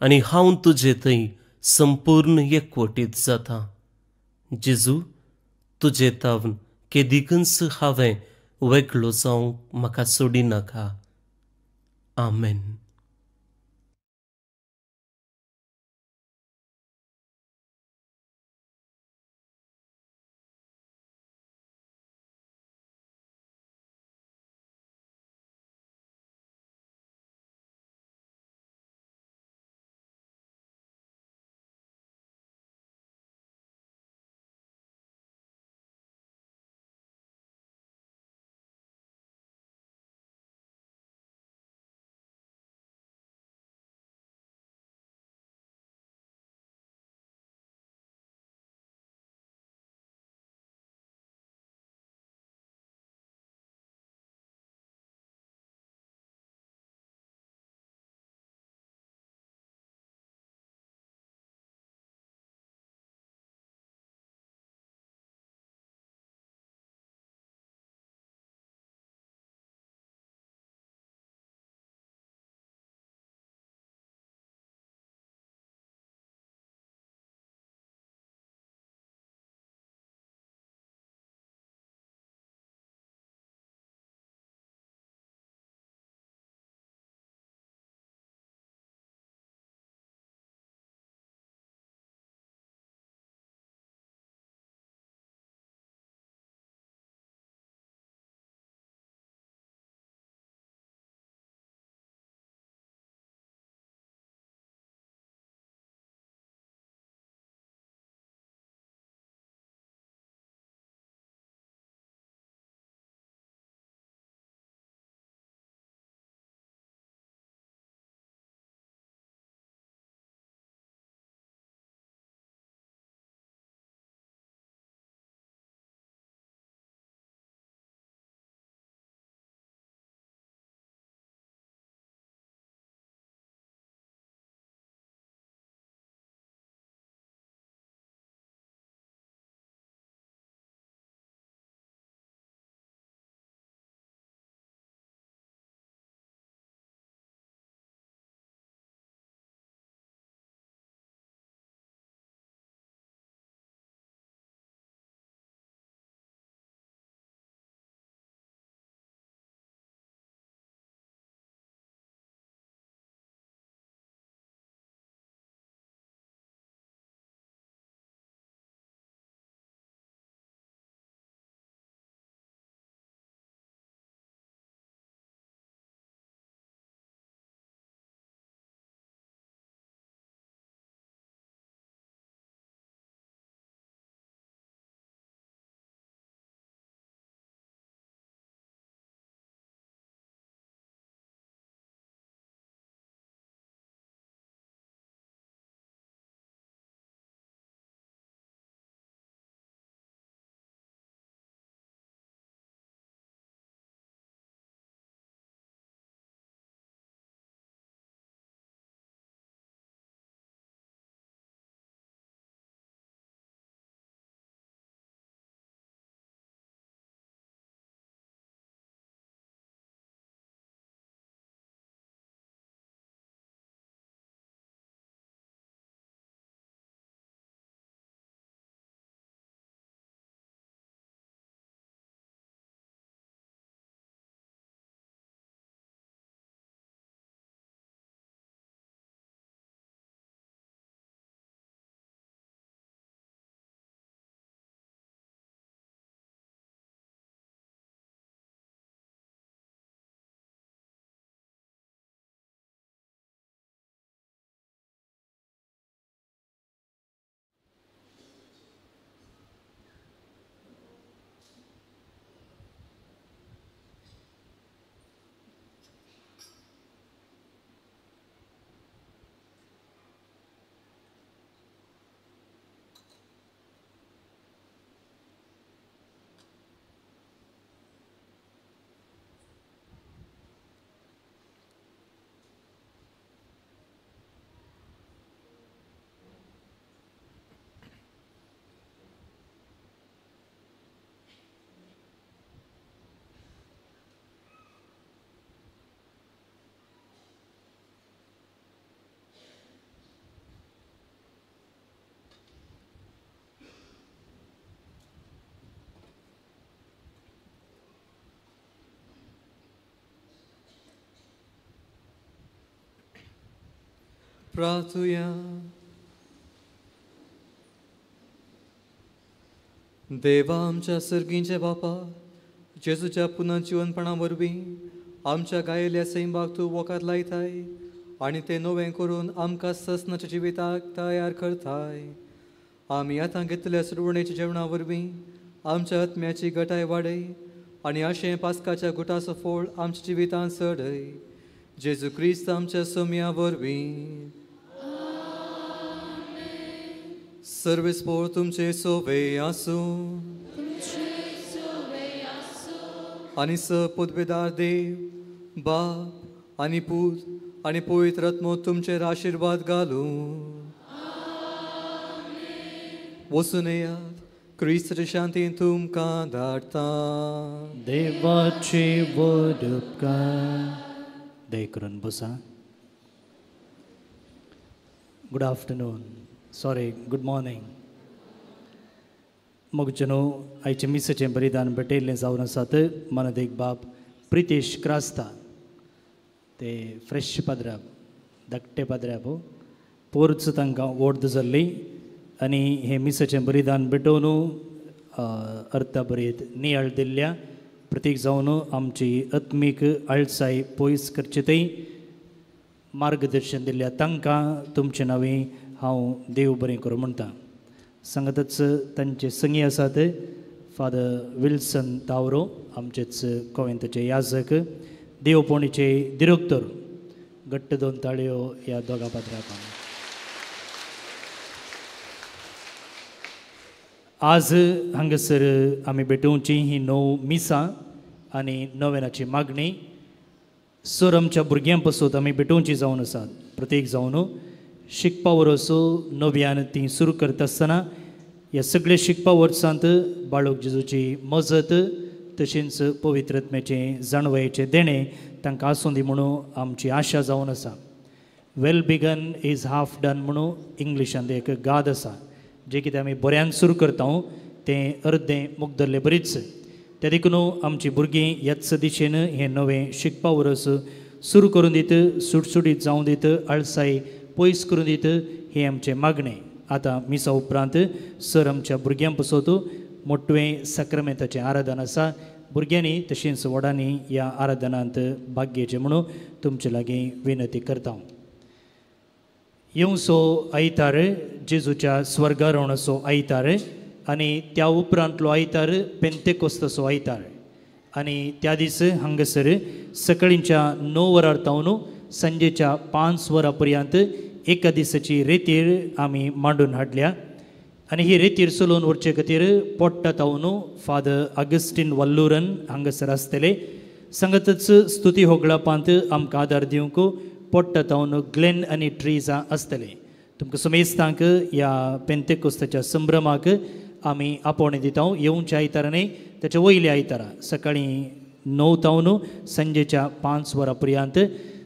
Speaker 6: आनी हांव तुजे थंय संपूर्ण एकवटीत जाता. जेजू, तुजे तावन केदिकूच हांवें वेगळो जावंक म्हाका सोडिनाका. आमेन.
Speaker 2: प्रार्थुया. देवा आमच्या सर्गींच्या बापा, जेजूच्या पुनर्जिवनपणा वरवीं आमच्या गायिल्ल्या सैमाक तूं वोखार लायताय आनी तें नवें करून आमकां ससनाच्या जिविताक तयार करताय. आमी आतां घेतल्या सुरवणेच्या जेवणा वरवीं आमच्या आत्म्याची गटाय वाडय आनी अशें पास्काच्या गुटाचो फोळ आमच्या जिवितांत चडय. जेजू क्रिस्त आमच्या सोम्या वरवीं. सर्वेस्पोर तुमचे सोवे आसूं आनी स पदवेदार देव बाप आनी पूत आनी पवित्र आत्मो तुमचेर आशिर्वाद घालूं. वचून येयात, क्रिस्ताचे शांतीन तुमकां धाडटा.
Speaker 1: देवाचे व्हड उपकार. दया करून बसा. Good afternoon, sorry good morning. मोगजनो, आयचें मिसाचें बलिदान भेटयल्लें जावन आसात मनदेक बाब प्रितेश क्रास्ता. ते फ्रेश पाद्राब, धाकटे पाद्राब, पोरच तांकां वोर्द जाल्ली आनी हें मिसाचें बलिदान भेटोवन अर्था बरयत नियाळ दिल्ल्या प्रतीक जावन आमची आत्मीक आळसाय पयस करचे थंय मार्गदर्शन दिल्ल्या तांकां तुमचे नांवे हांव देव बरें करूं म्हणटा. सांगतच तांचे संगी आसात फादर विल्सन तावरो, आमचेच कोवेंताचे याजक, देवपोणीचे दिरोक्तर. घट्ट दोन ताळयो ह्या दोगा पात्राक. आज हांगासर आमी भेटोवची ही णव मिसां आनी नवेनाची मागणी सर आमच्या भुरग्यां पासून आमी भेटोवची जावन आसात. प्रत्येक जावन शिकपा वर्स नव्यान ती सुरू करता आसतना ह्या सगळे शिकपा वर्सांत बाळक जेजूची मजत तशेंच पवित्र आत्म्याचें जाणवयेचें देणें तांकां आसूं दी म्हणून आमची आशा जावन आसा. Well begun is half done म्हणून इंग्लिशांत एक गाद आसा. जें कितें आमी बऱ्यान सुरू करता तें अर्दें मुगदरलें बरीच. त्या देखून आमची भुरगीं ह्याच दिशेन हें नवें शिकपा वर्स सुरू करून दीत, सुटसुटीत जावं दीत, आळसाय पयस करून दीत, हें आमचें मागणें. आतां मिसा उपरांत सर आमच्या भुरग्यां पासत मोटवें साक्रमेंताचें आराधन आसा. भुरग्यांनी तशेंच व्हडांनी ह्या आराधनांत भाग घेवचें म्हणून तुमचे लागीं विनंती करता. येवचो आयतार जेजूच्या स्वर्गारोहणाचो आयतार आनी त्या उपरांतलो आयतार पेंतेकोस्ताचो आयतार आनी त्या दीस हांगासर सकाळींच्या 9 वरां तावन सांजेच्या 5 वरां पर्यंत एका दिसाची रेतीर आमी मांडून हाडल्या आनी ही रेतीर चलोवन व्हरचे खातीर पोट्टा तावन फादर आगस्टीन वल्लूरन हांगासर आसतले. सांगतच स्तुती होगळापांत आमकां आदार दिवंक पोट्टा तावन ग्लेन आनी ट्रीजा आसतले. तुमकां समेस्तांक ह्या पेंतेकोस्ताच्या संभ्रमाक आमी आपोवणें दिता. येवच्या आयतारा न्हय, ताच्या वयल्या आयतारा सकाळीं 9 तावन सांजेच्या 5 वरां पर्यंत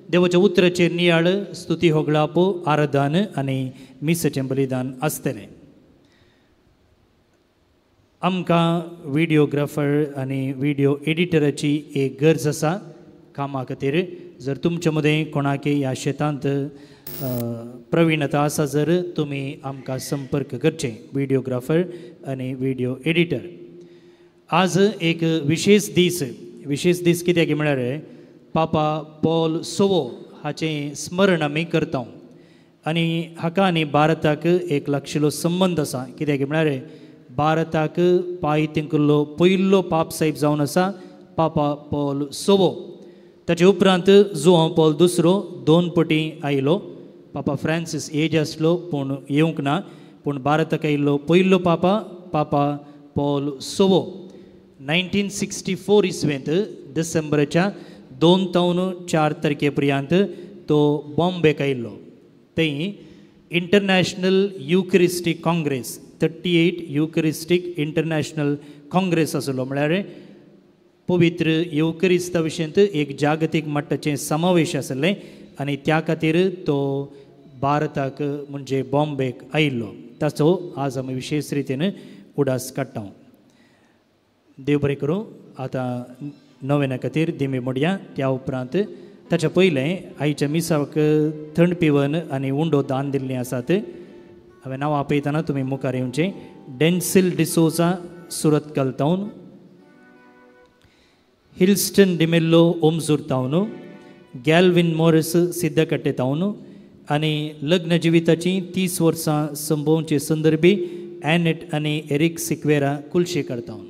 Speaker 1: देवाच्या उतराचेर नियाळ, स्तुती होगळाप, आराधन आनी मिसाचें बलिदान आसतलें. आमकां व्हिडियोग्राफर आनी व्हिडियो एडिटराची एक गरज आसा कामा खातीर. जर तुमचे मदें कोणाकय ह्या शेतांत प्रवीणता आसा जर तुमी आमकां संपर्क करचे, व्हिडियोग्राफर आनी व्हिडियो एडिटर. आज एक विशेष दीस. विशेष दीस कित्याक म्हळ्यार पापा पॉल सोवो हाचें स्मरण आमी करता आनी हाका आनी भारताक एक लागशिल्लो संबंद आसा. कित्याक म्हळ्यार भारताक पांय तेंकिल्लो पयलो पाप साहेब जावन आसा पापा पॉल सोवो. ताचे उपरांत जुआंव पॉल दुसरो 2 पटी आयलो. पापा फ्रांसीस एज आसलो पूण येवंक ना, पूण भारताक आयिल्लो पयलो पापा पापा पॉल सोवो 1964 इसवेंत डिसेंबराच्या 2 तावन 4 तारखे पर्यंत तो बॉम्बेक आयिल्लो. थंय international Eucharistic congress 38 Eucharistic international congress आसलो. म्हळ्यार पवित्र येवकरिस्ता विशयंत एक जागतीक मट्टाचें समावेश आसलें आनी त्या खातीर तो भारताक म्हणजे बॉम्बेक आयिल्लो. ताचो आज आमी विशेष रितीन उडास काडटा. देव बरें करूं. आतां नवेना खातीर दिमी मोडया, त्या उपरांत
Speaker 7: ताच्या पयलें आयच्या मिसाक थंड पिवन आनी उंडो दान दिल्लीं आसात. हांवें नांव आपयतना तुमी मुखार येवचें. डेन्सिल डिसोजा सुरतकल तावन, हिल्स्टन डिमेल्लो ओमजूर तावन, गॅलविन मॉरिस सिद्धकट्टे तावन आनी लग्न जिविताची 30 वर्सां संभोवचे संदर्भी एनेट आनी एरिक सिक्वेरा कुलशेकर तावन.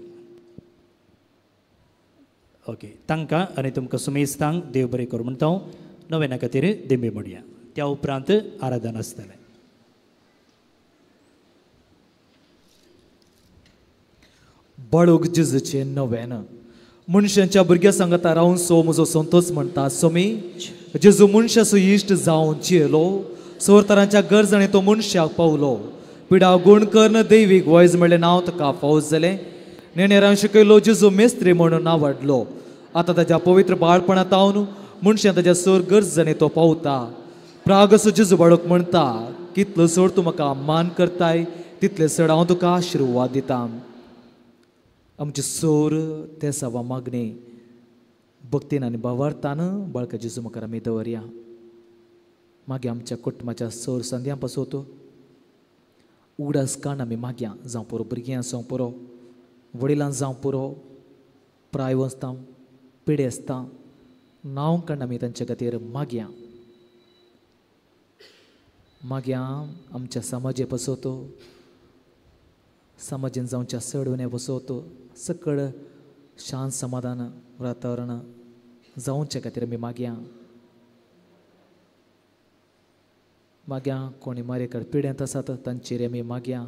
Speaker 7: ओके, तांकां आनी तुमकां सुमेस्तांक देव बरें करूं म्हणटा हांव. नव्याना खातीर दिंबी म्हणया, त्या उपरांत आराधन आसतलें.
Speaker 4: बाळूक जेजूचें नव्यान मनशांच्या भुरग्यां सांगता रावन सो म्हजो संतोष म्हणटा सोमी जेजू मनशाचो इश्ट जावन जियेलो, सोरतरांच्या गरजांनी तो मनशाक पावलो, पिडा गुण कर्ण दैवीक वयज म्हणलें नांव ताका फावज जालें, नेणेरान शिकयलो जेजू मेस्त्री म्हणून नांव वाडलो. आतां ताज्या पवित्र बाळपणांत तावन मनशां ताज्या सोर गरजांनी तो पावता. प्रागसो जेजू बाळूक म्हणटा कितलो सोड तूं म्हाका मान करताय तितले चड हांव तुका आशिर्वाद दिता. आमचे सोर ते सवा मागणे भक्तीन आनी भावार्थान बाळका जेजू मुखार आमी दवरया. मागीर आमच्या कुटुंबाच्या सोर संद्यां पासत उगडास काण आमी मागया, जावं पुरो भुरग्यां जावं पुरो वडिलां जावं पुरो प्राय वचता पिडे आसता नांव काण आमी तांच्या खातीर मागया. मागया आमच्या समाजे पासत, समाजेन जावच्या चड उणें पासत सकळ शांत समाधान वातावरण जावचे खातीर आमी मागया. मागया कोणी मारेकार पिड्यांत आसात तांचेर आमी मागया.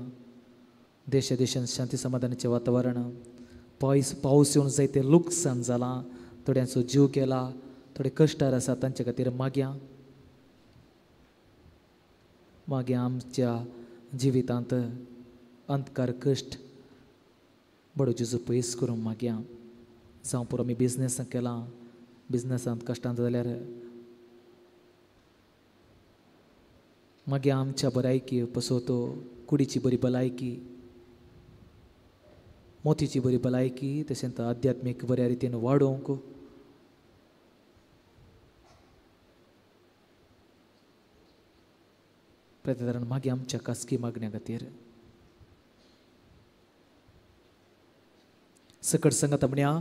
Speaker 4: देशा देशांत शांती समाधानाचें वातावरण, पावस येवन जायते लुकसाण जालां, थोड्यांचो जीव गेला, थोडे कश्टार आसात तांचे खातीर मागया. मागया आमच्या जिवितांत अंधकार कश्ट बडो जेजू पयस करूंक मागया. जावं पुरो आमी बिजनेसांत केलां, बिजनेसांत कश्टांत जाल्यार मागीर आमच्या भलायकी पसोतो कुडीची बरी भलायकी, मोतीची बरी भलायकी, तशेंच आध्यात्मीक बऱ्या रितीन वाडोवंक प्रत्येकान मागीर आमच्या खासगी मागण्या खातीर सकट सांगता म्हणया.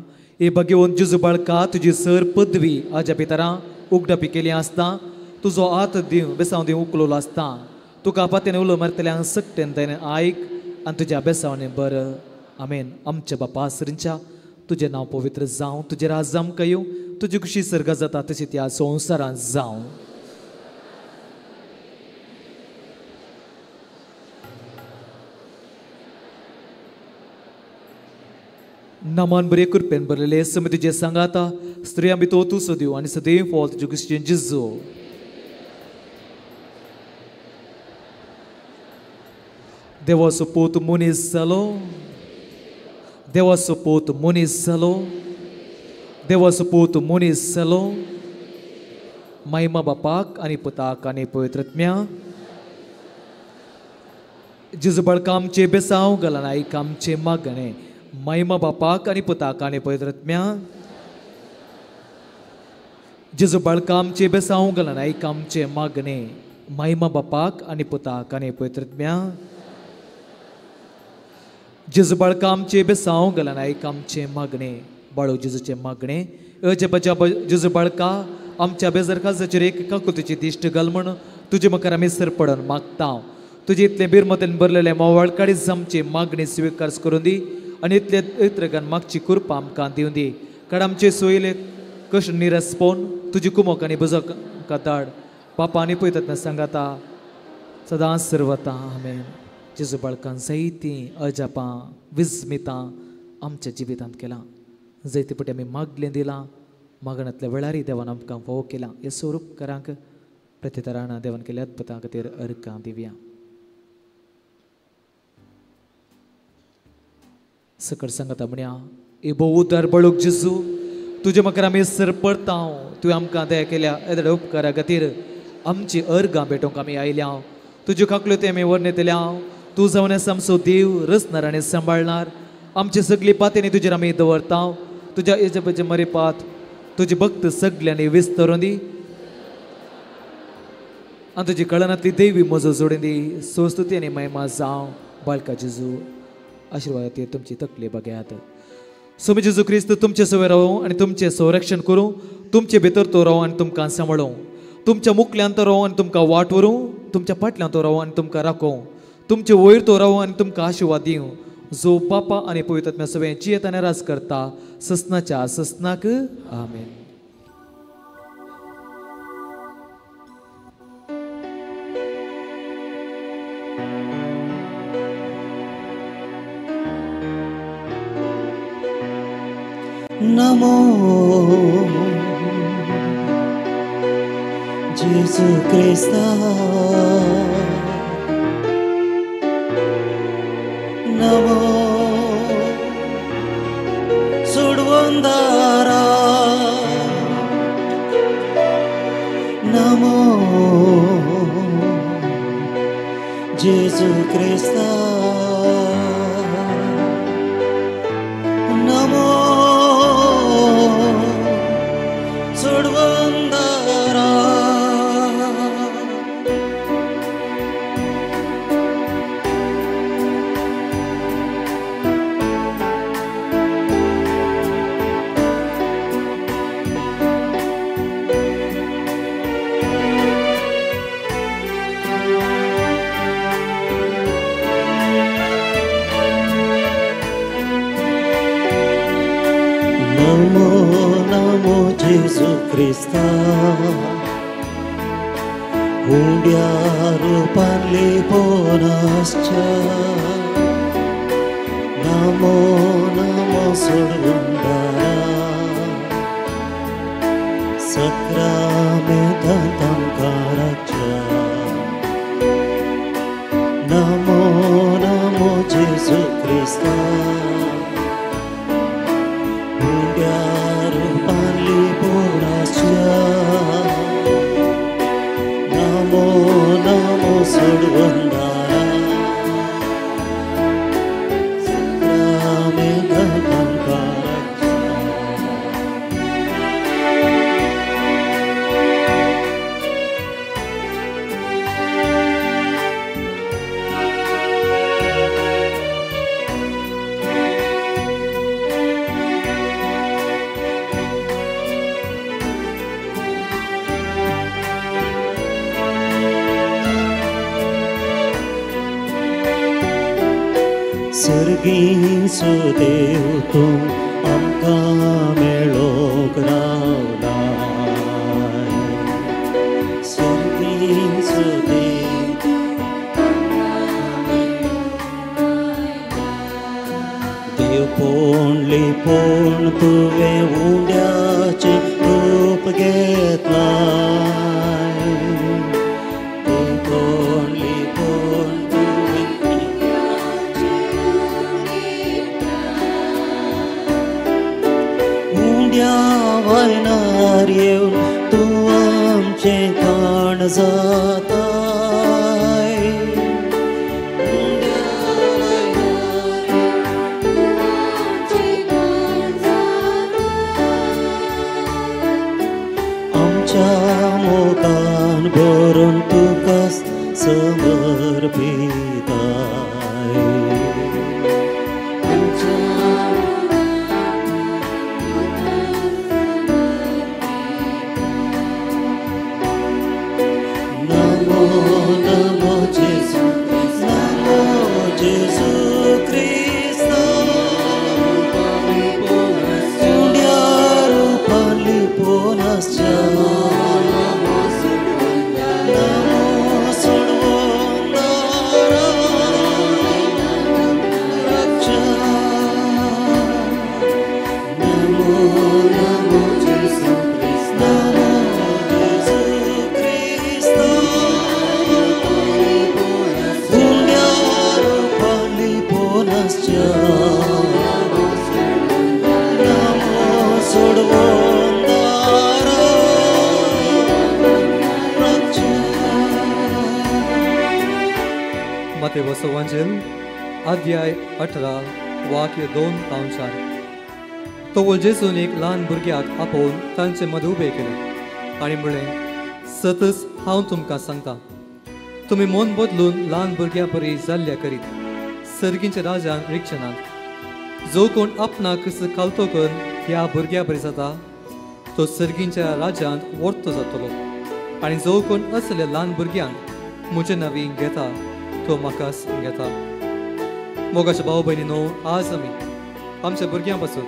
Speaker 4: ए भाग्यवंत जेजू बाळका तुजी सर पदवी आज्या पितरां उगडापी केली आसता, तुजो हात दिव बेसांव दिव उखलोलो आसता, तुका पात्यान उलो मारतल्या सकटेन तेणें आयक आनी तुज्या बेसावणे बरं. आमेन. आमच्या बापा सरींच्या तुजें नांव पवित्र जावं, तुजें राज आमकां येवं, तुजी खुशी सर्गां जाता तशी त्या संवसारांत जावं. नमन बरे कृपेन भरलेले समी तुजें सांगाता, स्त्रियां भितर तूं सदैव आनी सदैव फॉल तुजे क्रिश्चन जेजू. देवाचो पूत मनीस जालो, देवाचो पूत मनीस जालो, देवाचो पूत मनीस जालो. महिमा बापाक आनी पुताक आनी पवित्र आत्म्याक. जेजू बाळका आमचें बेसांव घालना आयक आमचें मागणें. महिमा बापाक आनी पुताक आनी पवित्र आत्म्याक. जेजू बाळका आमचें बेसांव घालना आयक आमचें मागणें. महिमा बापाक आनी पुताक आनी पवित्र आत्म्याक. जेजू बाळका आमचें बेसांव घालना आयक आमचें मागणें. बाळू जेजूचें मागणें अजबाच्या जेजू बाळका आमच्या बेजार काळजाचेर एक काकुतीची दिश्ट घाल म्हण तुजे मुखार आमी सरपडून मागता. तुजे इतलें बिरमतेन भरलेलें मोवाळ काडीच आमची मागणी स्विकार करून दी आनी इतले इत्रगान मागची कृपा आमकां दिवं दी. कारण आमचे सोयले कश्ट निरस पोवन तुजी कुमोक आनी बुजक आमकां धाड. बापा आनी पयतात सांगाता सदांच सर्वता. आमेन. जेजू बाळकान जायतीं अजापां विस्मितां आमच्या जिवितांत केलां, जायते पटी आमी मागलें दिलां, मागण्यांतल्या वेळारय देवान आमकां फावो केलां. ह्या स्वरूपकारांक प्रत्येतरान देवान केल्या अद्भुतां खातीर अर्कां दिवया. सकट सांगता म्हणया. ए भोव उदार बळूक जेजू तुजे मुखार आमी सरपडता. तुवें आमकां दया केल्या येदे उपकारा खातीर आमची अर्गां भेटोवंक आमी आयल्या. तुज्यो काकल्यो ते आमी वर्णयतल्या. तूं जावन आसा आमचो देव, रचणार आनी सांबाळणार. आमची सगळी पातेनी तुजेर आमी दवरता. तुज्या इजबाचे मरेपात तुजी भक्त सगल्यांनी विस्तरून दी आनी तुजी कळनांतली देवी म्हजो जोडून दी. सोस्तुती आनी महिमा जावं बाळका जेजू. आशिर्वाद तुमची तकली बघयात. स्वामी जेजू क्रिस्त तुमचे सवे रावूं आनी तुमचें संरक्षण करूं. तुमचे भितर तो रावूं आनी तुमकां सांबाळूं. तुमच्या मुखल्यान तो रावूं आनी तुमकां वाट व्हरूं. तुमच्या फाटल्यान तो रावूं आनी तुमकां राखूं. तुमचे वयर तो रावूं आनी तुमकां आशिर्वाद दिवं. जो बापा आनी पवित्र आत्म्या सवें जियेत आनी राज करता ससनाच्या ससनाक. आमेन.
Speaker 8: नमो जेजू क्रिस्ता, नमो सोडवंदारा, नमो जेजू क्रिस्ता, नमो सोडवंदारा. नमो नमो जेजू क्रिस्ता, हुंड्या रुपान लिपोवन आसच्या. नमो नमो सोडवंदारा, सक्रामेंतांत आमकां राखच्या. नमो नमो जेजू क्रिस्ता, नमो नमो सोडवंदारा, सक्रामेंतांत आमकां राखच्या. सर्गींचो देव तूं आमकां मेळोंक रावलाय. सर्गींचो देव तूं देवपण लिपोवन तुवें उंड्याचें रूप घेतलाय. देवपण लिपोवन तुवें उंड्या वयनार येवन तूं आमचें खाण जाताय. उंड्या वयनार तूं आमचें खाण जाताय. आमच्या मोगान भरून तुका समर्पिताय. नमो नमो जेजू, नमो जेजू क्रिस्ता, उंड्या रुपान लिपोवन आसच्या. नमो सोडवंदारा, राखच्या. नमो नमो जेजू क्रिस्ता, नमो जेजू क्रिस्ता, उंड्या रुपान लिपोवन आसच्या. नमो सोडवंदारा, राखच्या.
Speaker 2: मातेवचो वांजेल अध्याय 18 वाक्य 2 4. तो जेजून एक ल्हान भुरग्याक आपोवन तांचे मदें उबें केलें आनी म्हणलें, सतच हांव तुमकां सांगता, तुमी मन बदलून ल्हान भुरग्यां परी जाल्ल्या करीत सर्गींच्या राजान रिगचे नात. जो कोण आपणाक खालतो करून ह्या भुरग्यां परी जाता तो सर्गींच्या राज्यांत वर्तो जातलो, आनी जो कोण असल्या ल्हान भुरग्यांक म्हजे नवी घेता तो म्हाकाच घेता. मोगाच्या भाव भयणीनो, आज आमी आमच्या भुरग्यां पासून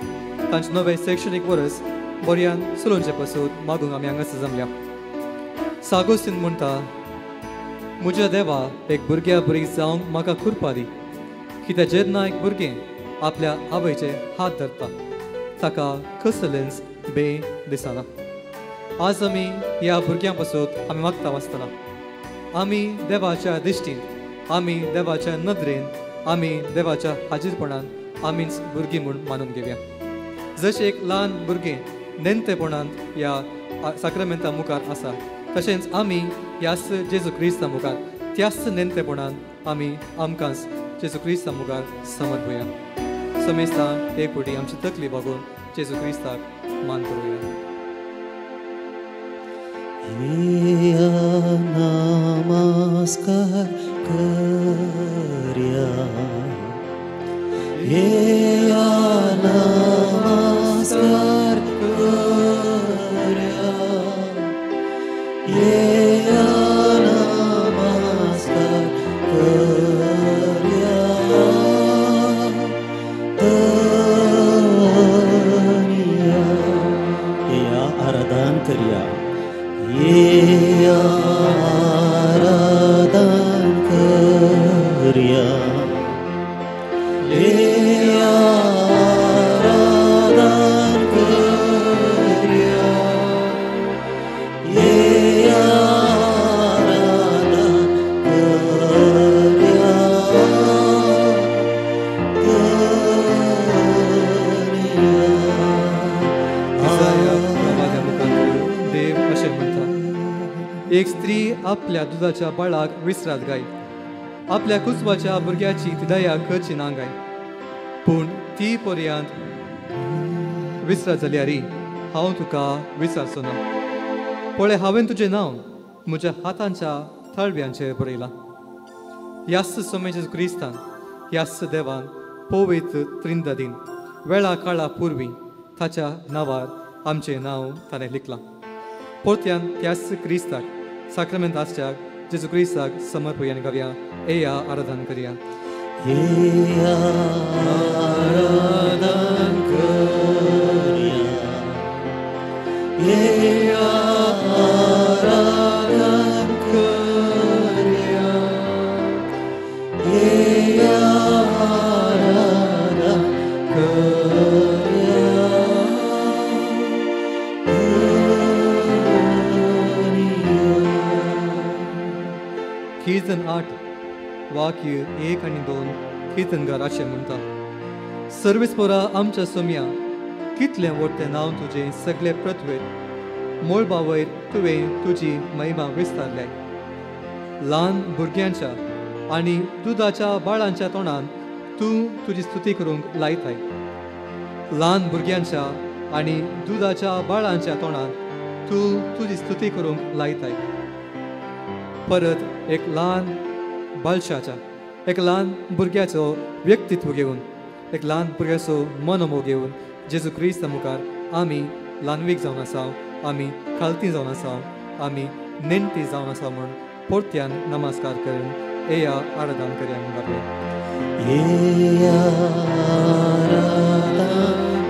Speaker 2: तांचे नवें शैक्षणीक वर्स बऱ्यान चलोवचे पासून मागूंक आमी हांगासर जमल्या. सागोस्तीन म्हणटा, म्हज्या देवा एक भुरग्या भुरगीं जावंक म्हाका खुरपा दी, कित्याक जेन्ना एक भुरगें आपल्या आवयचे हात धरता ताका कसलेंच बे दिसना. आज आमी ह्या भुरग्यां पासून आमी मागता आसतना आमी देवाच्या दिश्टीन, आमी देवाच्या नदरेन, आमी देवाच्या हाजीरपणान आमीच भुरगीं म्हूण मानून घेवया. जशें एक ल्हान भुरगें नेणटेपणांत ह्या साक्रामेंता मुखार आसा, तशेंच आमी ह्याच जेजू क्रिस्ता मुखार त्याच नेणटेपणान आमी आमकांच जेजू क्रिस्ता मुखार समर्पया. समेस्तां एक फावटी आमची तकली बागोवन जेजू क्रिस्ताक मान करुया.
Speaker 8: नमस्कार करया, येया नमस्कार करया, येया नमस्कार करया, धनिया येया आराधन करया, येया आराधन करया, येया आराधन करया, येया आराधन करया, धनिया.
Speaker 2: इसाया प्रवाद्या मुखार देव अशें म्हणटा, एक स्त्री आपल्या दुदाच्या बाळाक विसरात गाय, आपल्या कुसवाच्या भुरग्याची ती दया करची ना गाय, पूण ती पर्यंत विसरात जाल्यार हांव तुका विसरचो ना. पळय, हांवें तुजें नांव म्हज्या हातांच्या थळव्यांचेर बरयलां. ह्याच सोमे जेजू क्रिस्तान, ह्याच देवान पवित्र त्रिंदादीन वेळा काळा पुर्वी ताच्या नांवार आमचें नांव ताणें लिखलां. परत्यान त्याच क्रिस्ताक साक्रामेंत आसच्या जेजू क्रिस्ताक समर्पया आनी गावया, येया आराधन करया.
Speaker 8: येया आराधन करया, येया आराधन करया, येया आराधन करया,
Speaker 2: कीर्तन 8 वाक्य 1 आनी 2 कीर्तनकार अशें म्हणटा, सर्वेस्पोरा आमच्या सोम्या, कितलें व्हडलें नांव तुजें सगळे पृथ्वेर, मळबा वयर तुवें तुजी महिमा विस्तारल्या. ल्हान भुरग्यांच्या आनी दुदाच्या बाळांच्या तोंडान तूं तुजी स्तुती करूंक लायताय. ल्हान भुरग्यांच्या आनी दुदाच्या बाळांच्या तोंडान तूं तुजी स्तुती करूंक लायताय. परत एक ल्हान बालशाच्या, एक ल्हान भुरग्याचो व्यक्तित्व घेवन, एक ल्हान भुरग्याचो मनोमोग घेवन जेजू क्रिस्ता मुखार आमी ल्हानवीक जावन आसा, आमी खालती जावन आसा, आमी नेणटी जावन आसा म्हूण परत्यान नमस्कार करून येया आराधन करया म्हूण गावया.
Speaker 8: येया आराधन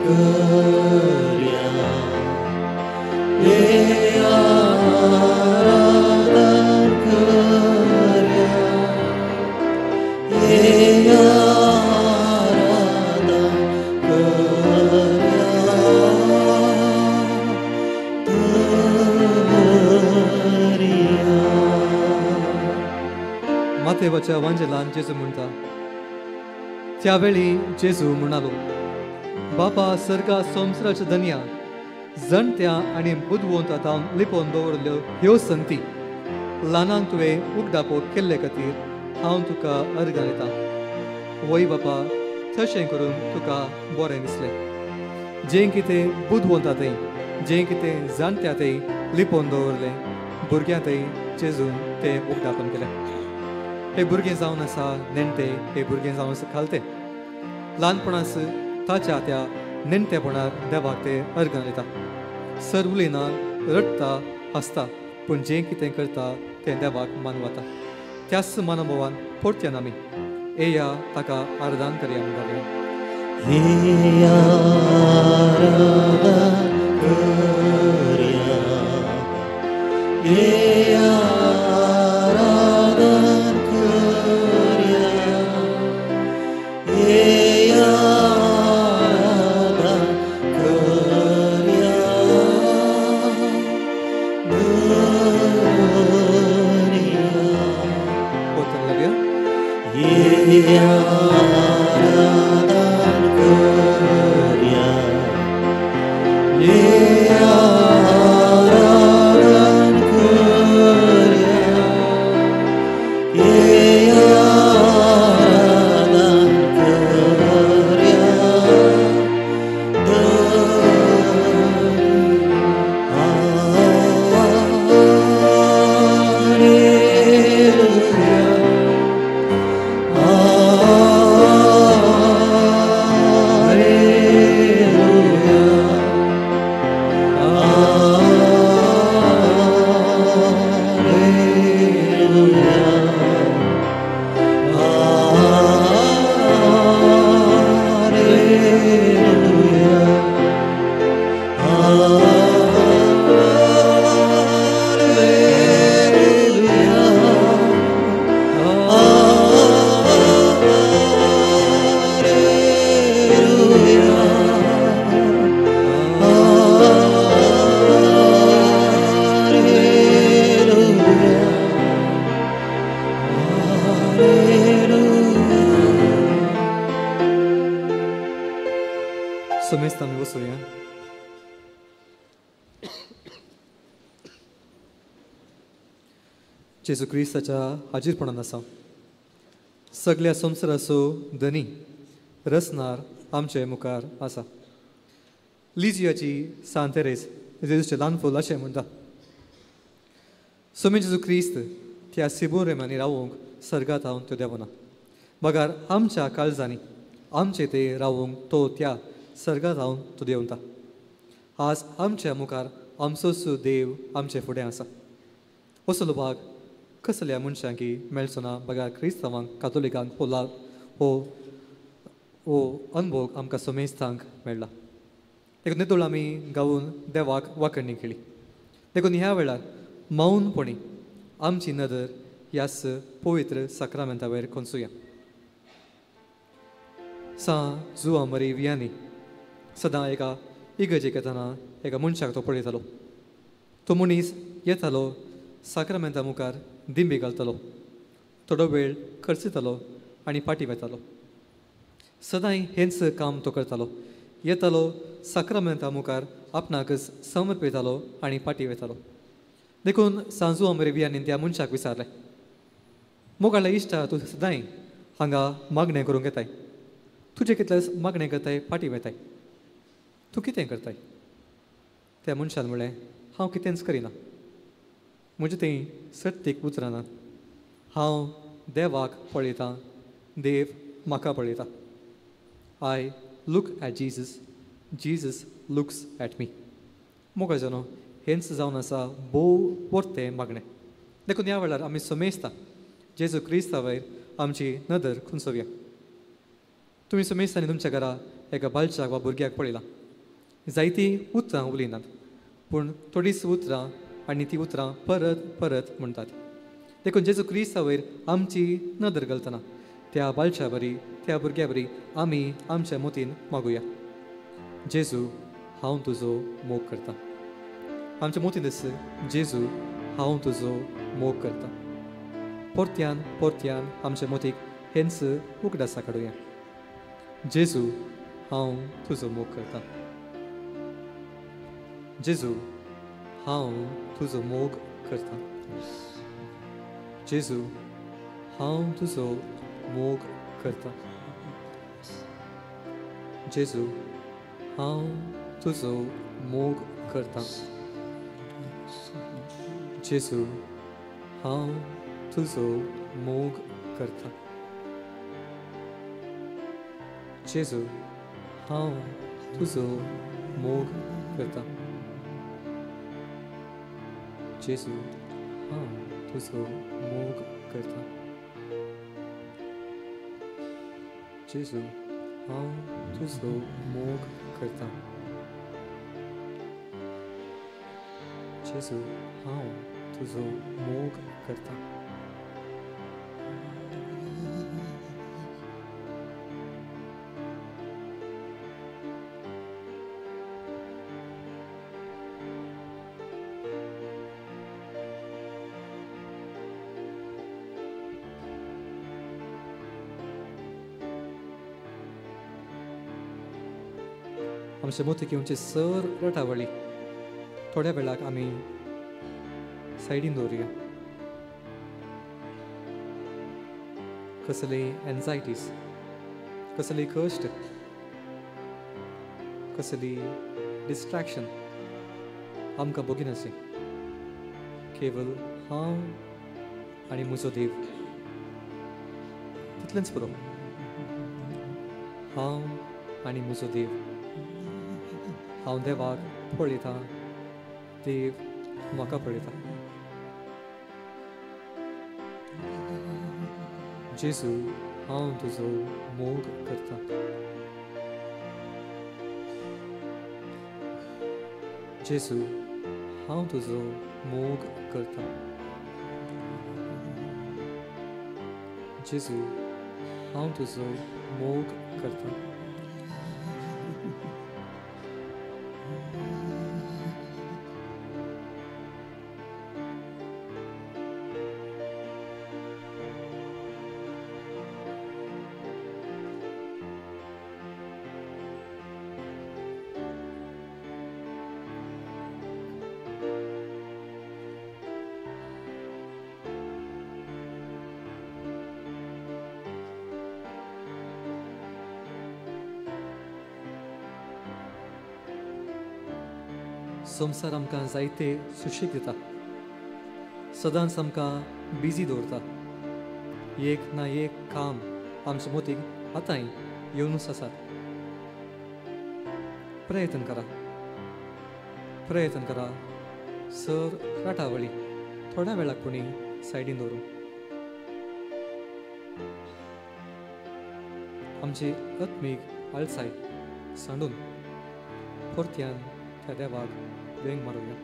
Speaker 8: करया, येया आराधन करया, येया आराधन करया, धनिया.
Speaker 2: मातेवाच्या वांजेलान जेजू म्हणटा, त्या वेळी जेजू म्हणालो, बापा सर्गा संवसाराच्या धनया, जाणट्या आनी बुदवंत आतां लिपोवन दवरल्यो ह्यो संती ल्हानांक तुवें उगडापो केल्ले खातीर हांव तुका अर्गां दितां. वय बापा, तशें करून तुका बरें दिसलें. जें कितें बुदवंता थंय, जें कितें जाणट्या थंय लिपोवन दवरलें, भुरग्यां थंय जेजून तें उक्तापण केलें. हे भुरगें जावन आसा नेणटे, हे भुरगें जावन आसा खालते. ल्हानपणास ताच्या त्या नेणटेपणार देवाक ते अर्गां दिता. सर उलयना, रडटा, हांसता, पूण जें कितें करता तें देवाक मानवता. त्याच मानभावान परत्यान आमी येया ताका आराधन करया म्हणटा.
Speaker 8: येया आराधन करया, येया आराधन करया, येया आराधन करया धनिया.
Speaker 2: पोतन लागया.
Speaker 8: येया आराधन करया, येया आराधन करया, येया आराधन करया hallelujah, hallelujah, hallelujah, hallelujah, hallelujah, hallelujah, hallelujah, hallelujah.
Speaker 2: समेस्त आमी वसुया. जेजू क्रिस्ताच्या हाजीरपणान आसा. सगल्या संवसाराचो धनी रसनार आमचे मुखार आसा. लिजियाची सांत तेरेज जेजूचें ल्हान फूल अशें म्हणटा, सोमी जेजू क्रिस्त त्या सिबूर रेमांनी रावूंक सर्गात हांव त्यो देवना, बगार आमच्या काळजांनी आमचे ते रावूंक तो त्या सर्गात हांव तो देवता. आज आमच्या मुखार आमचोच देव आमचे फुडें आसा. असलो भाग कसल्या मनशांकी मेळचो ना बगार क्रिस्तांवांक कातोलिकांक हो लाभ हो हो अनभोग आमकां समेस्तांक मेळ्ळा. देखून नितळ आमी गावून देवाक वाकणी केली. देखून ह्या वेळार मौनपणी आमची नदर ह्याच पवित्र साक्रामेंता वयर कोंसुया. सां जुआ मरी वियानी सदां एका इगर्जेक येतना एका मनशाक तो पळयतालो. तो मनीस येतालो, साक्रामेंता मुखार दिंबी घालतालो, थोडो वेळ खर्चितालो आनी फाटीं वतालो. सदांय हेंच काम तो करतालो. येतालो, साक्रामेंता मुखार आपणाकच समर्पितालो आनी फाटीं वतालो. देखून सांजू अमरे वियानीन त्या मनशाक विचारलें, मोगाळ्या इश्टा, तूं सदांय हांगा मागणें करूंक येताय, तुजें कितलें मागणें करताय, फाटीं वताय, तूं कितें करताय? त्या मनशान म्हणलें, हांव कितेंच करिना, म्हजें थंय सत्यीक उतरां ना, हांव देवाक पळयतां, देव म्हाका पळयता. I look at Jesus, Jesus looks at me. मोगाळ जाणो, हेंच जावन आसा भोव परतें मागणें. देखून ह्या वेळार आमी समेस्ता जेजू क्रिस्ता वयर आमची नदर खुंचोवया. तुमी समेस्तांनी तुमच्या घरा एका बालच्याक वा भुरग्याक पळयलां, जायतीं उतरां उलयनात, पूण थोडीच उतरां आनी ती उतरां परत परत म्हणटात. देखून जेजू क्रिस्ता वयर आमची नदर घालतना त्या बालच्या बरी, त्या भुरग्या बरी आमी आमच्या मोतीन मागुया, जेजू हांव तुजो मोग करता. आमच्या मोतीन दिस, जेजू हांव तुजो मोग करता. परत्यान परत्यान आमच्या मोतीक हेंच उगडासा काडुया, जेजू हांव तुजो मोग करता, जेजू हांव तुजो मोग करता, जेजू हांव तुजो मोग करता, जेजू हांव तुजो मोग करतां. जेजू, हांव तुजो मोग करतां. जेजू, हांव तुजो मोग करतां. जेजू, हांव तुजो मोग करतां. जेजू, हांव तुजो मोग करतां. जेजू, हांव तुजो मोग करतां. आमचे मोती घेवचे सर रटावळी थोड्या वेळाक आमी सायडीन दवरुया. कसले एन्जायटीज, कसले कश्ट, कसली डिस्ट्रॅक्शन आमकां भोगिनासली. केवल हांव आनी म्हजो देव, तितलेंच पुरो. हांव आनी म्हजो देव. हांव देवाक पळयतां, देव म्हाका पळयता. जेजू, हांव तुजो मोग करतां. जेजू, हांव तुजो मोग करतां. जेजू, हांव तुजो मोग करतां. संवसार आमकां जायते सुशेग दिता, सदांच आमकां बिजी दवरता. एक ना एक काम आमच्या मोतीक आतांय येवनूच आसात. प्रयत्न करा, प्रयत्न करा सर राटावळी थोड्या वेळाक पुणी सायडीन दवरूं. आमची आत्मीक आळसाय सांडून परत्यान त्या देवाक वेंग मारुया.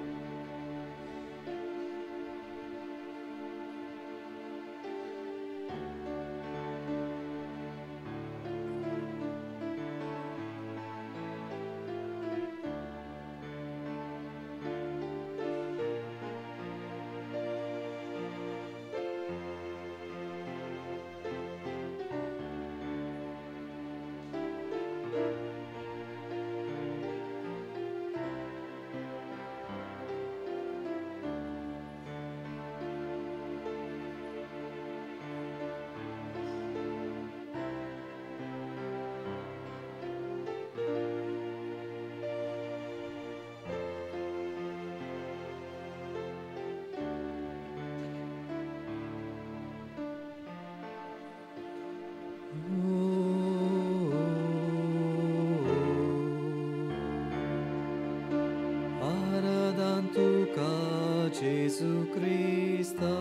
Speaker 2: Gesù Cristo,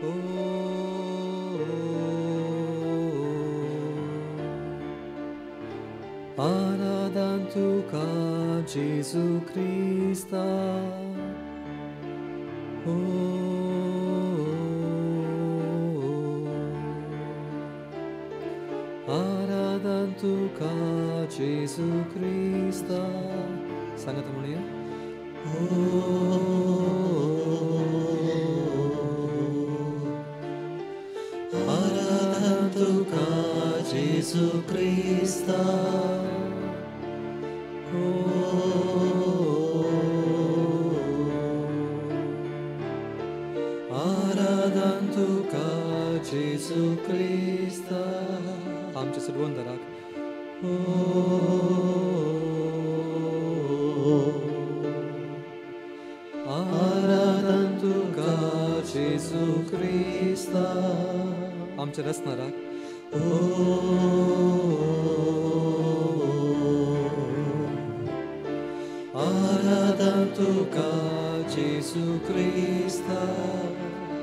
Speaker 2: oh, oh, आराधन तुका Gesù Cristo, oh, आराधन तुका Gesù Cristo. सांगत म्हणूया.
Speaker 8: आराधन तुका जेजू क्रिस्ता, आराधन तुका जेजू क्रिस्ता.
Speaker 2: आमच्या सर्वंदराक
Speaker 8: आराधन तुका जेजू क्रिस्ता.
Speaker 2: आमच्या रचणाराक
Speaker 8: आराधन तुका जेजू क्रिस्ता.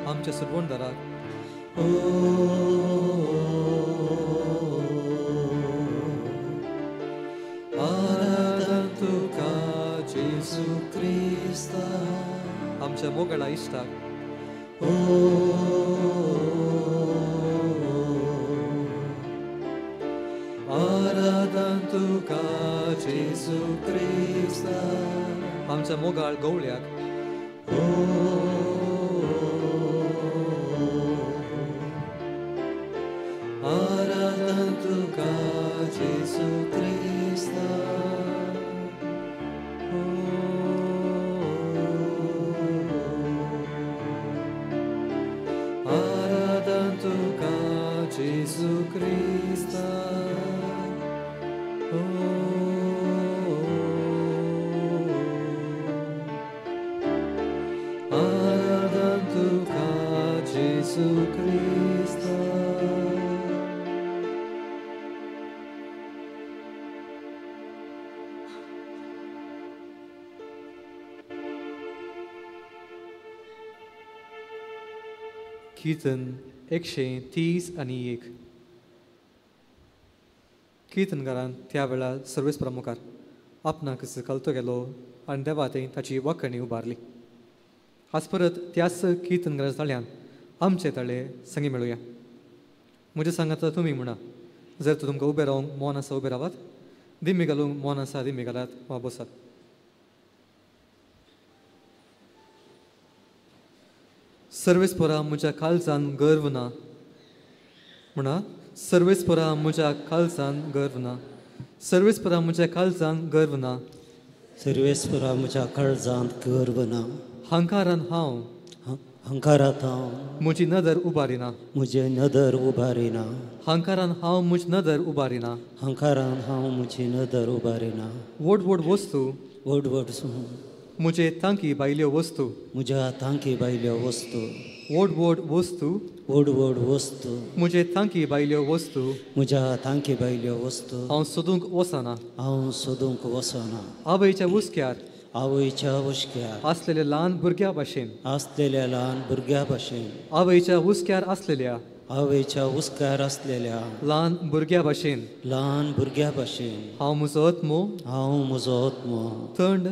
Speaker 2: आमच्या सुरवणदाराक
Speaker 8: आराधन तुका जेजू क्रिस्ता.
Speaker 2: आमच्या मोगळा इश्टाक
Speaker 8: आराधन तुका जेजू क्रिस्ता.
Speaker 2: आमच्या मोगाळ गवळ्याक
Speaker 8: आराधन तुका जेजू क्रिस्ता. आराधन तुका जेजू क्रिस्ता. आराधन तुका जेजू क्रिस्ता.
Speaker 2: कीर्तन 131. कीर्तनकारान त्या वेळार सर्वेस प्रमुखार आपणाक कलतो गेलो आनी देवा थंय ताची वाकणी उबारली. आज परत त्याच कीर्तनकारा ताळ्यान आमचे ताळे संगी मेळुया. म्हज्या सांगाता तुमी म्हणा, जर तर तुमकां उबें रावंक मन आसा उबें रावात, दिमी घालूंक मन आसा दिमी घालात वा बसात. सर्वेस्परा म्हज्या काळजान गर्व ना. म्हणा, सर्वेस्परा म्हज्या काळजान गर्व ना. सर्वेस्परा म्हज्या काळजान गर्व ना.
Speaker 8: सर्वेस्परा म्हज्या काळजांत गर्व ना.
Speaker 2: हंकारान हांव
Speaker 8: हंकारात हांव
Speaker 2: म्हजी नदर उबारिना.
Speaker 8: म्हजी नदर उबारिना.
Speaker 2: हंकारान हांव म्हजी नदर उबारिना.
Speaker 8: हंकारान हांव म्हजी नदर उबारिना.
Speaker 2: व्हड व्हड वस्तू
Speaker 8: व्हड व्हड
Speaker 2: म्हजे तांकी भायल्यो वस्तू
Speaker 8: म्हज्या तांकी भायल्यो वस्तू.
Speaker 2: व्हड व्हड वस्तू
Speaker 8: व्हड व्हड वस्तू
Speaker 2: म्हजे तांकी भायल्यो वस्तू
Speaker 8: म्हज्या तांकी भायल्यो वस्तू.
Speaker 2: हांव सोदूंक वचना.
Speaker 8: हांव सोदूंक वचना.
Speaker 2: आवयच्या हुस्क्यार
Speaker 8: आवयच्या हुस्क्यार
Speaker 2: आसलेल्या ल्हान भुरग्या भाशेन
Speaker 8: आसलेल्या ल्हान भुरग्या भाशेन.
Speaker 2: आवयच्या हुस्क्यार आसलेल्या
Speaker 8: आवयच्या हुस्क्यार आसलेल्या
Speaker 2: ल्हान भुरग्या भाशेन
Speaker 8: ल्हान भुरग्या भाशेन.
Speaker 2: हांव म्हजो आत्मो
Speaker 8: हांव म्हजो आत्मो
Speaker 2: थंड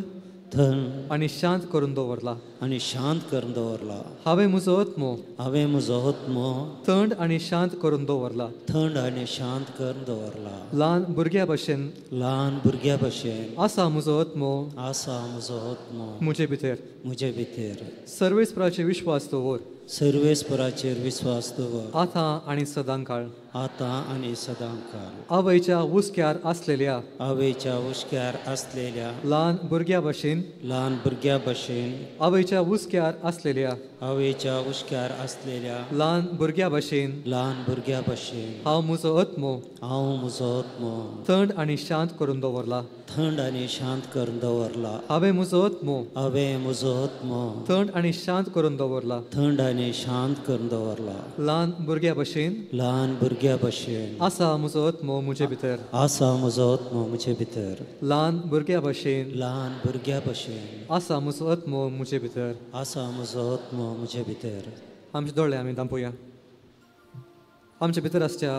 Speaker 8: थंड
Speaker 2: आनी शांत करून दवरला.
Speaker 8: आनी शांत करून दवरला.
Speaker 2: हांवें म्हजो आत्मो
Speaker 8: हांवें म्हजो आत्मो
Speaker 2: थंड आनी शांत करून दवरला.
Speaker 8: थंड आनी शांत करून दवरला.
Speaker 2: ल्हान भुरग्या भाशेन
Speaker 8: ल्हान भुरग्या भाशेन
Speaker 2: आसा म्हजो आत्मो
Speaker 8: आसा म्हजो आत्मो
Speaker 2: म्हजे भितर
Speaker 8: म्हजे भितर.
Speaker 2: सर्वेस्पराचेर विश्वास दवर.
Speaker 8: सर्वेस्पराचेर विश्वास दवर.
Speaker 2: आतां आनी सदांकाळ
Speaker 8: आतां आनी सदांकाळ.
Speaker 2: आवयच्या हुस्क्यार आसलेल्या
Speaker 8: आवयच्या हुस्क्यार आसलेल्या
Speaker 2: ल्हान भुरग्या भाशेन
Speaker 8: ल्हान भुरग्या भाशेन.
Speaker 2: आवयच्या हुस्क्यार आसलेल्या
Speaker 8: आवयच्या हुस्क्यार आसलेल्या
Speaker 2: ल्हान भुरग्या भाशेन
Speaker 8: ल्हान भुरग्या भाशेन.
Speaker 2: हांव म्हजो आत्मो
Speaker 8: हांव म्हजो आत्मो
Speaker 2: थंड आनी शांत करून दवरला.
Speaker 8: थंड आनी शांत करून दवरला.
Speaker 2: हांवें म्हजो आत्मो
Speaker 8: हांवें म्हजो आत्मो
Speaker 2: थंड आनी शांत करून दवरला.
Speaker 8: थंड आनी शांत करून दवरला.
Speaker 2: ल्हान भुरग्या भाशेन
Speaker 8: ल्हान भुरग्या भाशेन
Speaker 2: आसा म्हजो आत्मो म्हजे भितर
Speaker 8: आसा म्हजो आत्मो म्हजे भितर.
Speaker 2: ल्हान भुरग्या भाशेन
Speaker 8: ल्हान भुरग्या भाशेन
Speaker 2: आसा म्हजो आत्मो म्हजे भितर
Speaker 8: आसा म्हजो आत्मो म्हजे भितर.
Speaker 2: आमचे दोळे आमी धांपुया. आमचे भितर आसच्या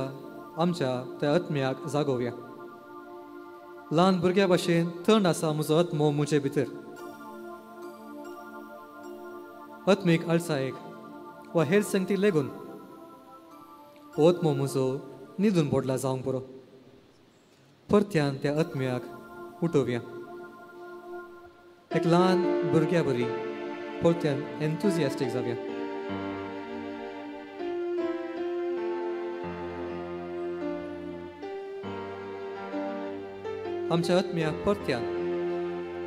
Speaker 2: आमच्या त्या आत्म्याक जागोवया. ल्हान भुरग्या भाशेन थंड आसा म्हजो आत्मो म्हजे भितर. आत्मीक आळसायेक वा हेर संगती लेगून हो आत्मो म्हजो न्हिदून पडला जावंक पुरो. परत्यान त्या आत्म्याक उठोवया. एक ल्हान भुरग्या बरी परत्यान एन्थुजियास्टीक जावया. आमच्या आत्म्याक परत्यान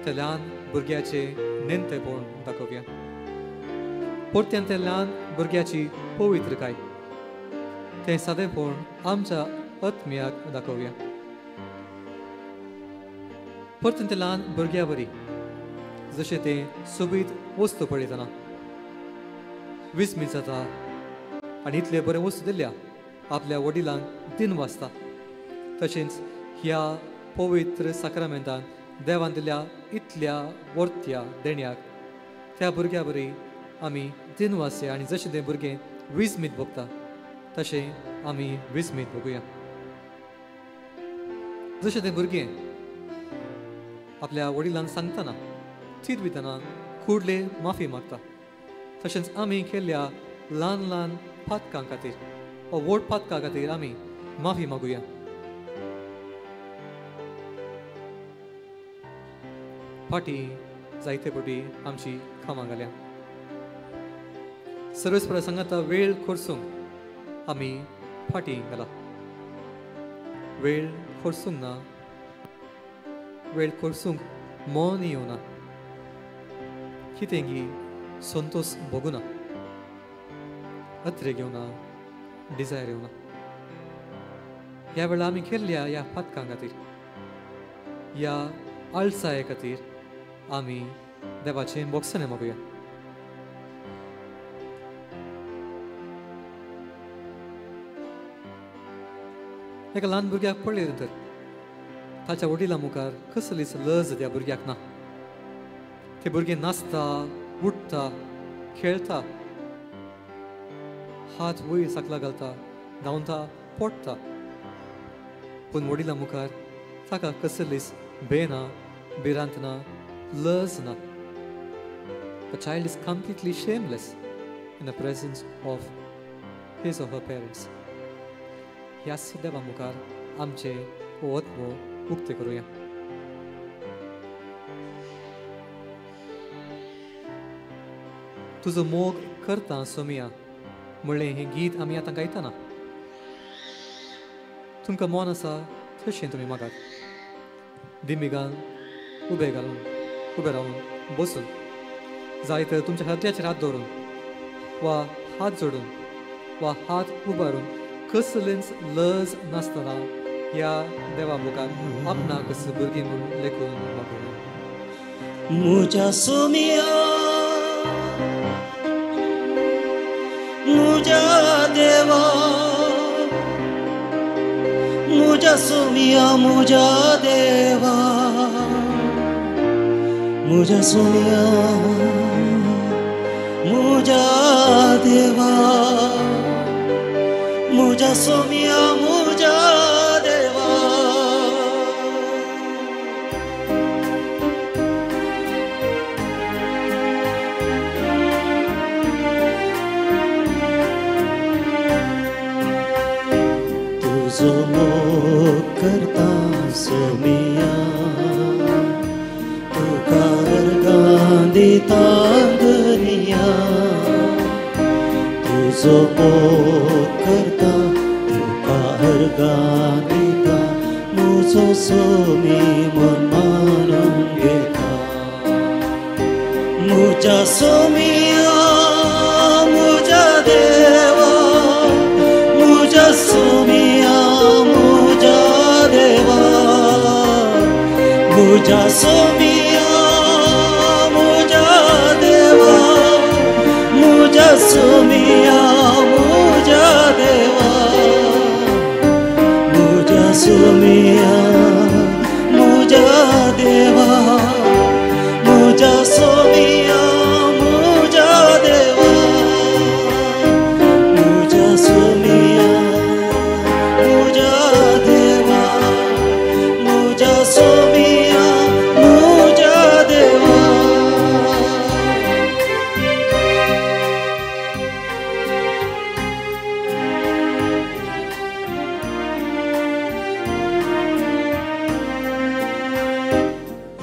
Speaker 2: त्या ल्हान भुरग्याचे नेणटेपण दाखोवया. परत्यान त्या ल्हान भुरग्याची पवित्रकाय तें सादेपण आमच्या आत्म्याक दाखोवया. परतून ते ल्हान भुरग्या बरी जशें तें सोबीत वस्तू पळयतना विस्मीत जाता आनी इतले बरें वस्तू दिल्या आपल्या वडिलांक दिन वाचता. तशेंच ह्या पवित्र साक्रामेंतान देवान दिल्या इतल्या वर्त्या देण्याक त्या भुरग्या बरी आमी दिन वाचया आनी जशें तें भुरगें विस्मीत भोगता तशें आमी विस्मीत भोगुया. जशें तें भुरगें आपल्या वडिलांक सांगतना थीत भितना कुडले माफी मागता तशेंच आमी केल्ल्या ल्हान ल्हान पातकां खातीर वा व्हड पातकां खातीर आमी माफी मागुया. फाटीं जायते फावटी आमची कामां घाल्या. सर्वेस्परा सांगाता वेळ खर्चूंक आमी फाटीं घाला. वेळ खर्चूंक ना, वेळ खर्चूंक मन येवना, कितें गी संतोष भोगुना, अत्रेक येवना, डिजायर येवना. ह्या वेळार आमी केल्ल्या ह्या पातकां खातीर, ह्या आळसाये खातीर आमी देवाचें बोगसणें मागुया. एका ल्हान भुरग्याक पळयलें तर ताच्या वडिलां मुखार कसलीच लज त्या भुरग्याक ना. ते भुरगें नाचता, उठता, खेळता, हात वयर सकला घालता, धांवता, पडटा, पूण वडिलां मुखार ताका कसलीच भंय ना, भिरांत ना, लज ना. A child is completely shameless in the presence of his or her parents. ह्याच देवा मुखार आमचे आत्मो उक्ते करुया. तुजो मोग करता सोमिया म्हणलें हें गीत आमी आतां गायतना तुमकां मन आसा तशें तुमी मागात. दिमी घालून उबे घालून उबे रावून बसून जाय तर तुमच्या हृदयाचेर हात दवरून वा हात जोडून वा हात उबारून कसलेंच लज नासतना ह्या देवा मुखार आपणाक भुरगीं म्हूण लेखून मागुया.
Speaker 8: म्हज्या सोमिया, म्हज्या देवा, म्हज्या सोमिया, म्हज्या देवा, म्हज्या सोमिया, म्हज्या देवा, म्हज्या सोमिया, म्हज्या देवा. तुजो मोग करता सोमिया, तुका अर्गां दिता दर्या. तुजो मोग करता, तुका अर्गां दिता, म्हजो सोमी म्हूण मानून घेता. म्हज्या सोमिया, म्हज्या देवा, म्हज्या सोमिया, म्हज्या देवा, म्हज्या सोमिया, म्हज्या देवा, म्हज्या सोमिया, म्हज्या देवा, म्हज्या सोमिया, म्हज्या देवा, म्हज्या सोमिया, म्हज्या देवा, म्हज्या सोमिया, म्हज्या देवा, म्हज्या सोमिया, म्हज्या देवा.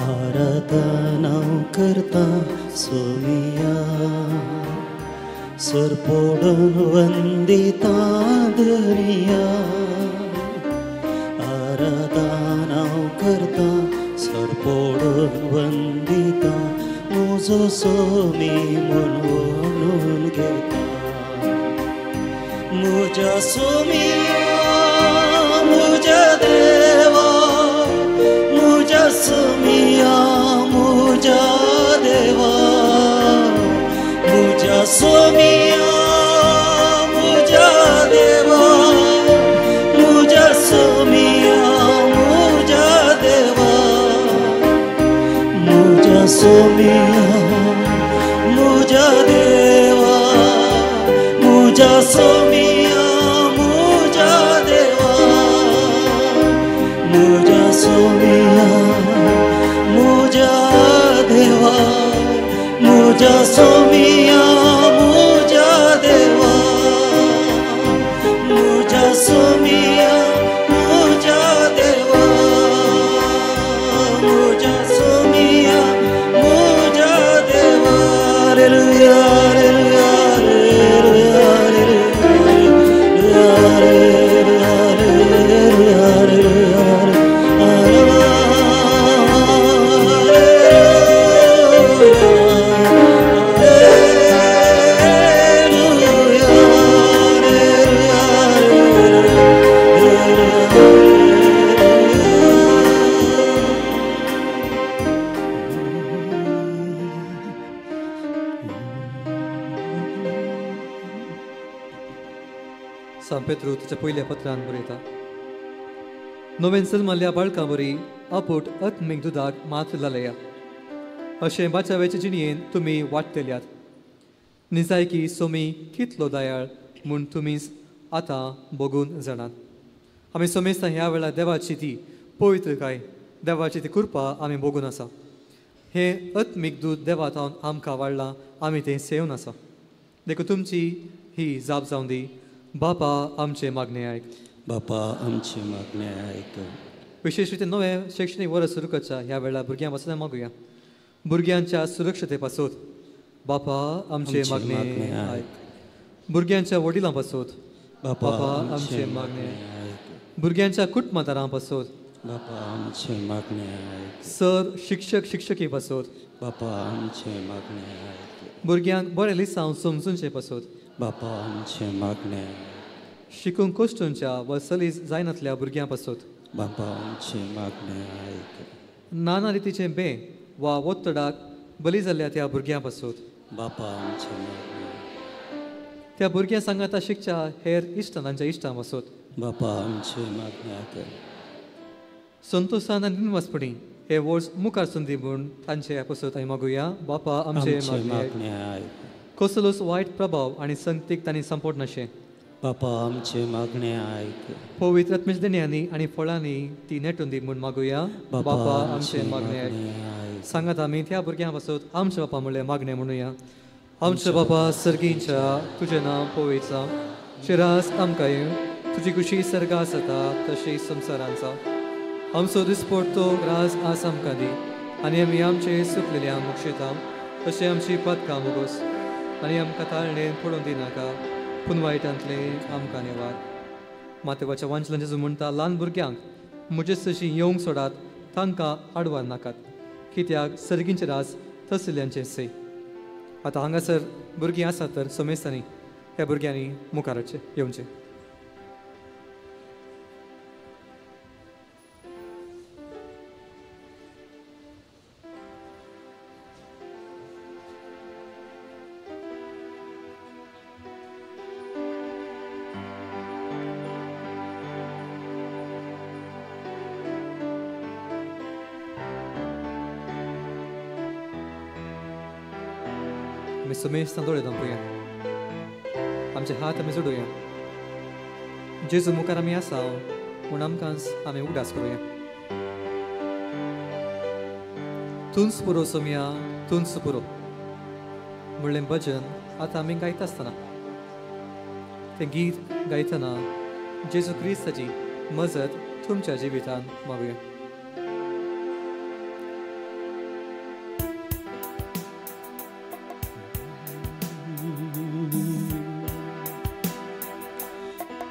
Speaker 8: आराधना करता सोमिया, सरपोडून वंदिता दर्या. आराधना करता, सरपोडून वंदिता, म्हजो सोमी म्हूण म्हणून घेता. म्हज्या सोमिया, म्हज्या देवा, म्हज्या सोमिया, सोमिया मुझा देवा, मुझा सोमिया मुझा देवा, मुझा सोमिया मुझा देवा, मुझा सोमिया मुझा देवा, मुझा सोमिया मुझा देवा, मुझा सोमिया मुझा देवा। Hallelujah hallelujah hallelujah hallelujah hallelujah hallelujah.
Speaker 2: सांपेत्रू ताच्या पयल्या पत्रान बरयता, नवेन जल्मल्ल्या बाळकां बरी आपोट आत्मीक दुदाक मात लालया, अशें बाचाव्याचे जिणयेन तुमी वाडटल्यात. निजायकी सोमी कितलो दयाळ म्हूण तुमीच आतां बगून जाणात. आमी सोमेस्तां ह्या वेळार देवाची ती पवित्रकाय, देवाची ती कृपा आमी बगून आसा. हें आत्मीक दूद देवा थावन आमकां वाडलां, आमी तें सेवन आसा. देखून तुमची ही जाप जावन दी, बापा आमचे मागणे आयक,
Speaker 8: बापा आमचे मागणे आयक.
Speaker 2: विशेश रितीन नवें शैक्षणीक वर्स सुरू करच्या ह्या वेळार भुरग्यां पासून मागुया, भुरग्यांच्या सुरक्षते पासून बापा आमचे मागणे आयक. भुरग्यांच्या वडिलां पासून बापा आमचे मागणे आयक. भुरग्यांच्या कुटुंबादारां पासून
Speaker 8: बापा आमचे मागणे आयक.
Speaker 2: सर शिक्षक शिक्षकी पासून
Speaker 8: बापा आमचे मागणे आयक.
Speaker 2: भुरग्यांक बरें लिसांव समजूनचे पासून
Speaker 8: बापा आमचे मागणे आयक.
Speaker 2: शिकूंक कश्टूंच्या वा सलीस जायनातल्या भुरग्यां पासून
Speaker 8: बापा आमचे मागणे आयक.
Speaker 2: नाना रितीचें बें वा ओत्तडाक बली जाल्ल्या त्या भुरग्यां पासून
Speaker 8: बापा आमचे मागणे.
Speaker 2: त्या भुरग्यां सांगाता शिकच्या हेर इश्टां तांच्या इश्टां पासून
Speaker 8: बापा आमचे मागणे आयक.
Speaker 2: संतोशान आनी निवासपणी हे वर्स मुखार संदी म्हूण तांचे पासून आमी मागुया, बापा आमचे मागणे आयक. कसलोच वायट प्रभाव आनी संगतीक तांणी संपोट नाशें
Speaker 8: बापा आमचे मागणे आयक.
Speaker 2: पवित्र आत्म्याच्या देण्यांनी आनी फळांनी ती नेटून दी म्हूण मागुया, बापा आमचे मागणे आयक. सांगात आमी त्या भुरग्यां पासून आमच्या बापा म्हणलें मागणें म्हणुया. आमच्या बापा सर्गींच्या, तुजें नांव पवित्र जावं, तुजें राज आमकां येवं, तुजी खुशी सर्गां जाता तशी संवसारांत जावं. आमचो दिसपडतो राज आज आमकां दी, आनी आमी आमचे सुकलेल्या मुक्षेता तशें आमची पदकां मुगोस, आनी आमकां ताळणेन पडून दिनाका, पूण वायटांतलें आमकां निवार. मातेवाच्या वांचलांचें जेजू म्हणटा, ल्हान भुरग्यांक म्हजे सशी येवंक सोडात, तांकां आडवार नाकात, कित्याक सर्गींचे राज तसल्यांचें सय. आतां हांगासर भुरगीं आसात तर समेस्तांनी ह्या भुरग्यांनी मुखार येवचें. आमी समेस्तां दोळे धांपुया, आमचे हात आमी जोडुया, जेजू मुखार आमी आसा म्हूण आमकां आमी उगडास करुया. तूंच पुरो सोमया, तूंच पुरो म्हणलें भजन आतां आमी गायता आसतना, तें गीत गायतना जेजू क्रिस्ताची मजत तुमच्या जिवितांत मागुया.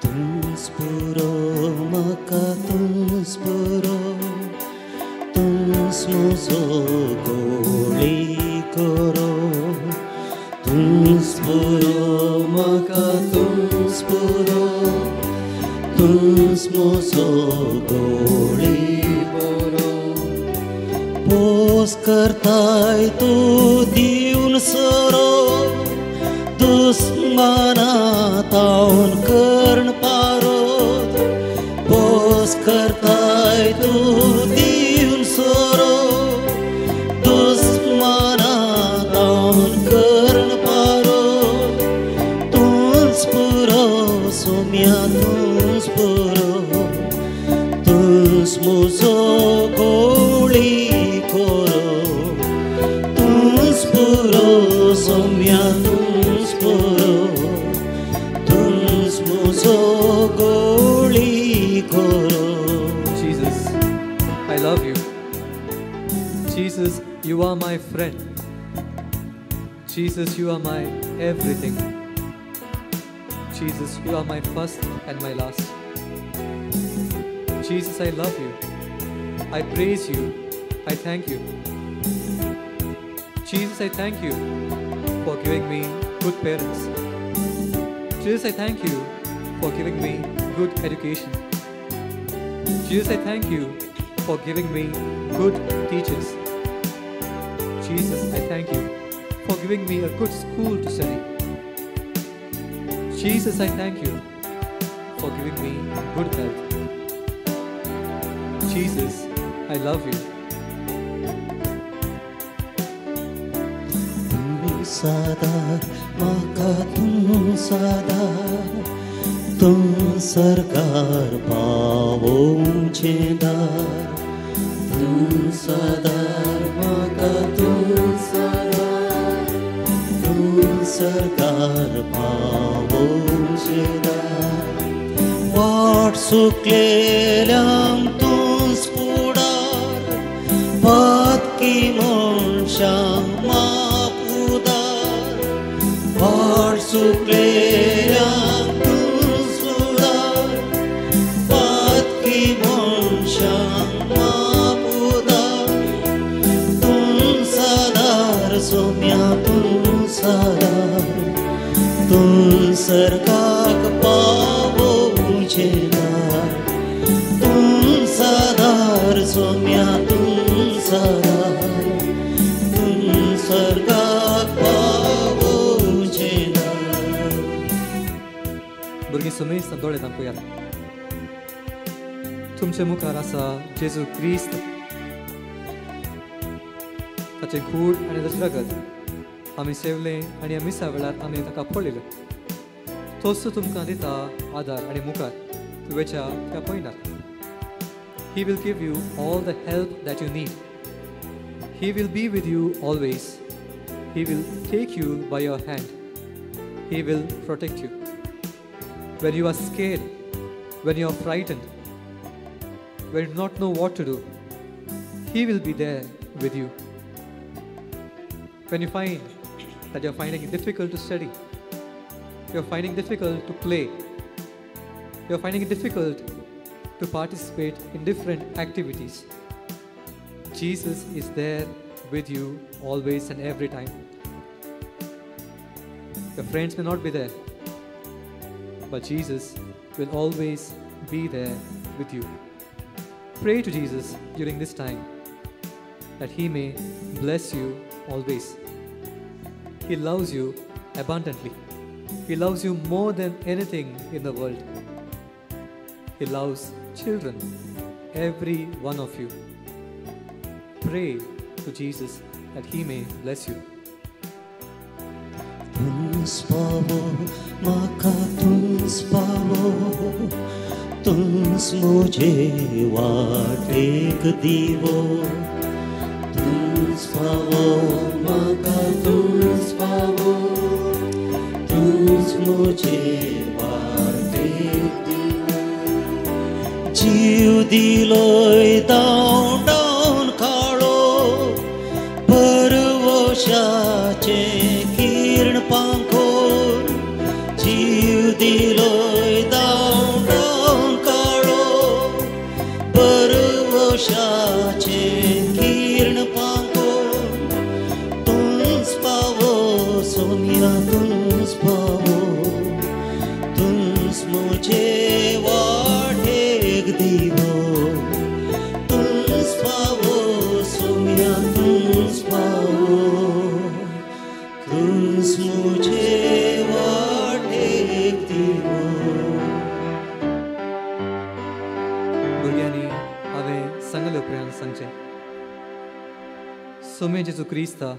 Speaker 8: तूंच पुरो म्हाका, तूंच पुरो, तूंच म्हजो गोळी करो, तूंच पुरो म्हाका, तूंच पुरो, तूंच म्हजो गोळी बरो. पोस करताय तूं दिवन सोरो, दुस्माना तावन कर्ण पारो, पोस करताय तूं दिवन सोरो, दुस्मना
Speaker 2: Jesus, you are my friend. Jesus, you are my everything. Jesus, you are my first and my last. Jesus, I love you. I praise you. I thank you. Jesus, I thank you for giving me good parents. Jesus, I thank you for giving me good education. Jesus, I thank you for giving me good teachers. Jesus, I thank you for giving me a good school to study. Jesus, I thank you for giving me good health. Jesus, I love you.
Speaker 8: Tum sadar, maka tum sadar, tum sarkar पावोचे दार. Tum sadar, maka tum sadar, tum sarkar पावोचे दार. वाट सुकलेल्यांक तूंच फुडार, पातकी मनशांक माप उदार. वाट सुकलेल्यांक तूंच फुडार, पातकी मनशांक माप उदार. तूं सादार सोम्या तूं सादार, तूं सरकाक पावोवचें दार. तूं सादार सोम्या तूं सादार, तूं सरकाक पावोवचें दार.
Speaker 2: भुरगीं सुमेस्त दोळे धांपुयात. तुमचे मुखार आसा जेजू क्रिस्त, ताचें कूड आनी ताचें रगत आमी सेवलें आनी ह्या मिसा वेळार आमी ताका पळयलें. तोच तुमकां दिता आदार आनी मुखार तुवेच्या त्या पयनार. He will give you all the help that you need. He will be with you always. He will take you by your hand. He will protect you. When you are scared, when you are frightened, when you do not know what to do, He will be there with you. When you find that you are finding it difficult to study, you are finding it difficult to play, you are finding it difficult to participate in different activities, Jesus is there with you always and every time. Your friends may not be there, but Jesus will always be there with you. Pray to Jesus during this time that He may bless you always. He loves you abundantly. He loves you more than anything in the world. He loves children, every one of you. Pray to Jesus that He may bless you.
Speaker 8: तूंच पावो म्हाका, तूंच पावो, तूंच म्हजे वाटेक दिवो. तूंच पावो म्हाका, तूंच पावो, तूंच म्हजे वाटेक दिवो. जीव दिलोय धांवडावन काळो, परवशाचें किर्ण पांखोर. जीव दिलोय धांवडावन काळो, परवशाचें किर्ण पांखोर. तूंच पावो सोम्या, तूंच पावो, तूंच म्हजे वाटेक दिवो. तूंच पावो सोम्या, तूंच पावो, तूंच म्हजे वाटेक दिवो.
Speaker 2: भुरग्यांनी हांवें सांगले उपरांत सांगचें, सोमे जेजू क्रिस्ता,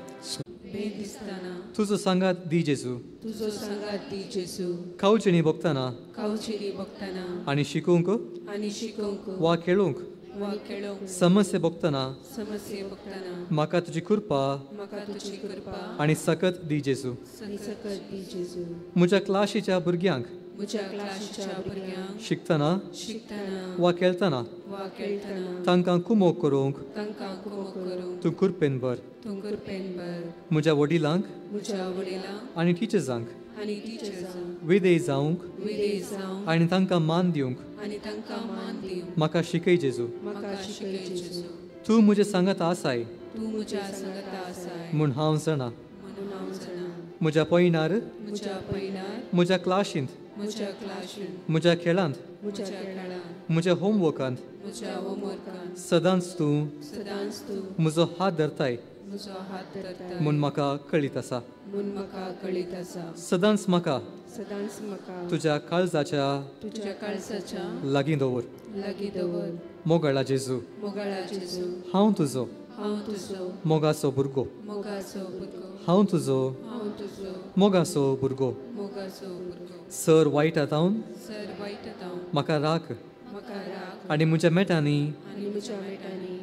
Speaker 2: तुजो सांगात दी जेजू,
Speaker 5: तुजो सांगात दी जेजू.
Speaker 2: खावचेनी भोगतना,
Speaker 5: खावचेनी भोगतना,
Speaker 2: आनी शिकूंक,
Speaker 5: आनी शिकूंक,
Speaker 2: वा खेळूंक,
Speaker 5: वा खेळूंक,
Speaker 2: समस्या भोगतना,
Speaker 5: समस्या भोगतना,
Speaker 2: म्हाका तुजी कृपा,
Speaker 5: म्हाका तुजी कृपा
Speaker 2: आनी सकत दी जेजू.
Speaker 5: आनी सकत दी जेजू.
Speaker 2: म्हज्या क्लाशीच्या भुरग्यांक,
Speaker 5: म्हज्या क्लासीच्या भुरग्यांक
Speaker 2: शिकतना
Speaker 5: शिकतना
Speaker 2: वा खेळतना
Speaker 5: वा खेळतना
Speaker 2: तांकां कुमोक करूंक
Speaker 5: तांकां कुमोक करूंक
Speaker 2: तूं कृपेन भर
Speaker 5: तूं कृपेन भर.
Speaker 2: म्हज्या वडिलांक
Speaker 5: म्हज्या वडिलांक
Speaker 2: आनी टिचर्सांक
Speaker 5: आनी टिचर्सांक
Speaker 2: विधेय जावंक
Speaker 5: विधेय जावंक
Speaker 2: आनी तांकां मान दिवंक
Speaker 5: आनी तांकां मान दिवंक
Speaker 2: म्हाका शिकय जेजू.
Speaker 5: म्हाका शिकय जेजू.
Speaker 2: तूं म्हज्या सांगाता आसाय
Speaker 5: तूं म्हज्या सांगाता आसाय
Speaker 2: म्हूण हांव जाणा
Speaker 5: म्हणून हांव जाणा.
Speaker 2: म्हज्या पयणार
Speaker 5: म्हज्या पयणार
Speaker 2: म्हज्या क्लाशींत
Speaker 5: म्हज्या क्लाशींत
Speaker 2: म्हज्या खेळांत
Speaker 5: म्हज्या खेळांत
Speaker 2: म्हज्या होमवर्कांत
Speaker 5: म्हज्या होमवर्कांत
Speaker 2: सदांच तूं
Speaker 5: सदांच तूं
Speaker 2: म्हजो हात धरताय
Speaker 5: म्हजो हात धरताय
Speaker 2: म्हूण म्हाका कळीत आसा
Speaker 5: म्हूण म्हाका कळीत आसा.
Speaker 2: सदांच म्हाका
Speaker 5: सदांच म्हाका
Speaker 2: तुज्या काळजाच्या
Speaker 5: तुज्या काळजाच्या
Speaker 2: लागीं दवर
Speaker 5: लागीं दवर.
Speaker 2: मोगाळा जेजू
Speaker 5: मोगाळा जेजू
Speaker 2: हांव तुजो
Speaker 5: हांव तुजो
Speaker 2: मोगाचो भुरगो
Speaker 5: मोगाचो भुरगो
Speaker 2: हांव तुजो
Speaker 5: हांव तुजो
Speaker 2: मोगाचो भुरगो
Speaker 5: मोगाचो भुरगो.
Speaker 2: सर वायट आतावन
Speaker 5: सर वायट आतावन
Speaker 2: म्हाका राख
Speaker 5: म्हाका राख
Speaker 2: आनी म्हज्या मेटांनी
Speaker 5: आनी म्हज्या मेटांनी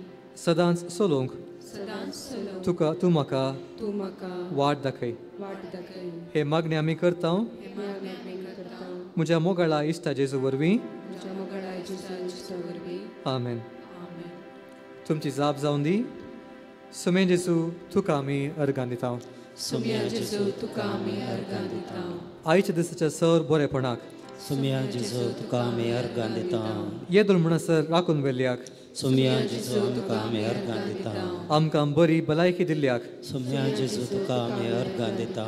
Speaker 2: सदांच चलोवंक
Speaker 5: सदांच चलोवंक
Speaker 2: तुका तूं म्हाका
Speaker 5: तूं म्हाका
Speaker 2: वाट दाखय
Speaker 5: वाट दाखय.
Speaker 2: हे मागणें आमी करता
Speaker 5: हे मागणें आमी करता
Speaker 2: म्हज्या मोगाळा इश्टा जेजू वरवीं
Speaker 5: म्हज्या मोगाळा इश्टा वरवीं.
Speaker 2: आमेन.
Speaker 5: आमेन.
Speaker 2: तुमची जाप जावन दी. सुमे जेजू तुका आमी अर्गां दिता.
Speaker 5: सुम्या जेजू तुका आमी अर्गां दिता.
Speaker 2: आयच्या दिसाच्या सर बरेपणाक
Speaker 8: सुम्या जेजू तुका आमी अर्गां दिता.
Speaker 2: येदोळ म्हणसर राखून व्हेल्ल्याक
Speaker 8: सुम्या जेजू तुका आमी अर्गां दिता.
Speaker 2: आमकां बरी भलायकी दिल्ल्याक
Speaker 8: सुम्या जेजू तुका आमी अर्गां दिता.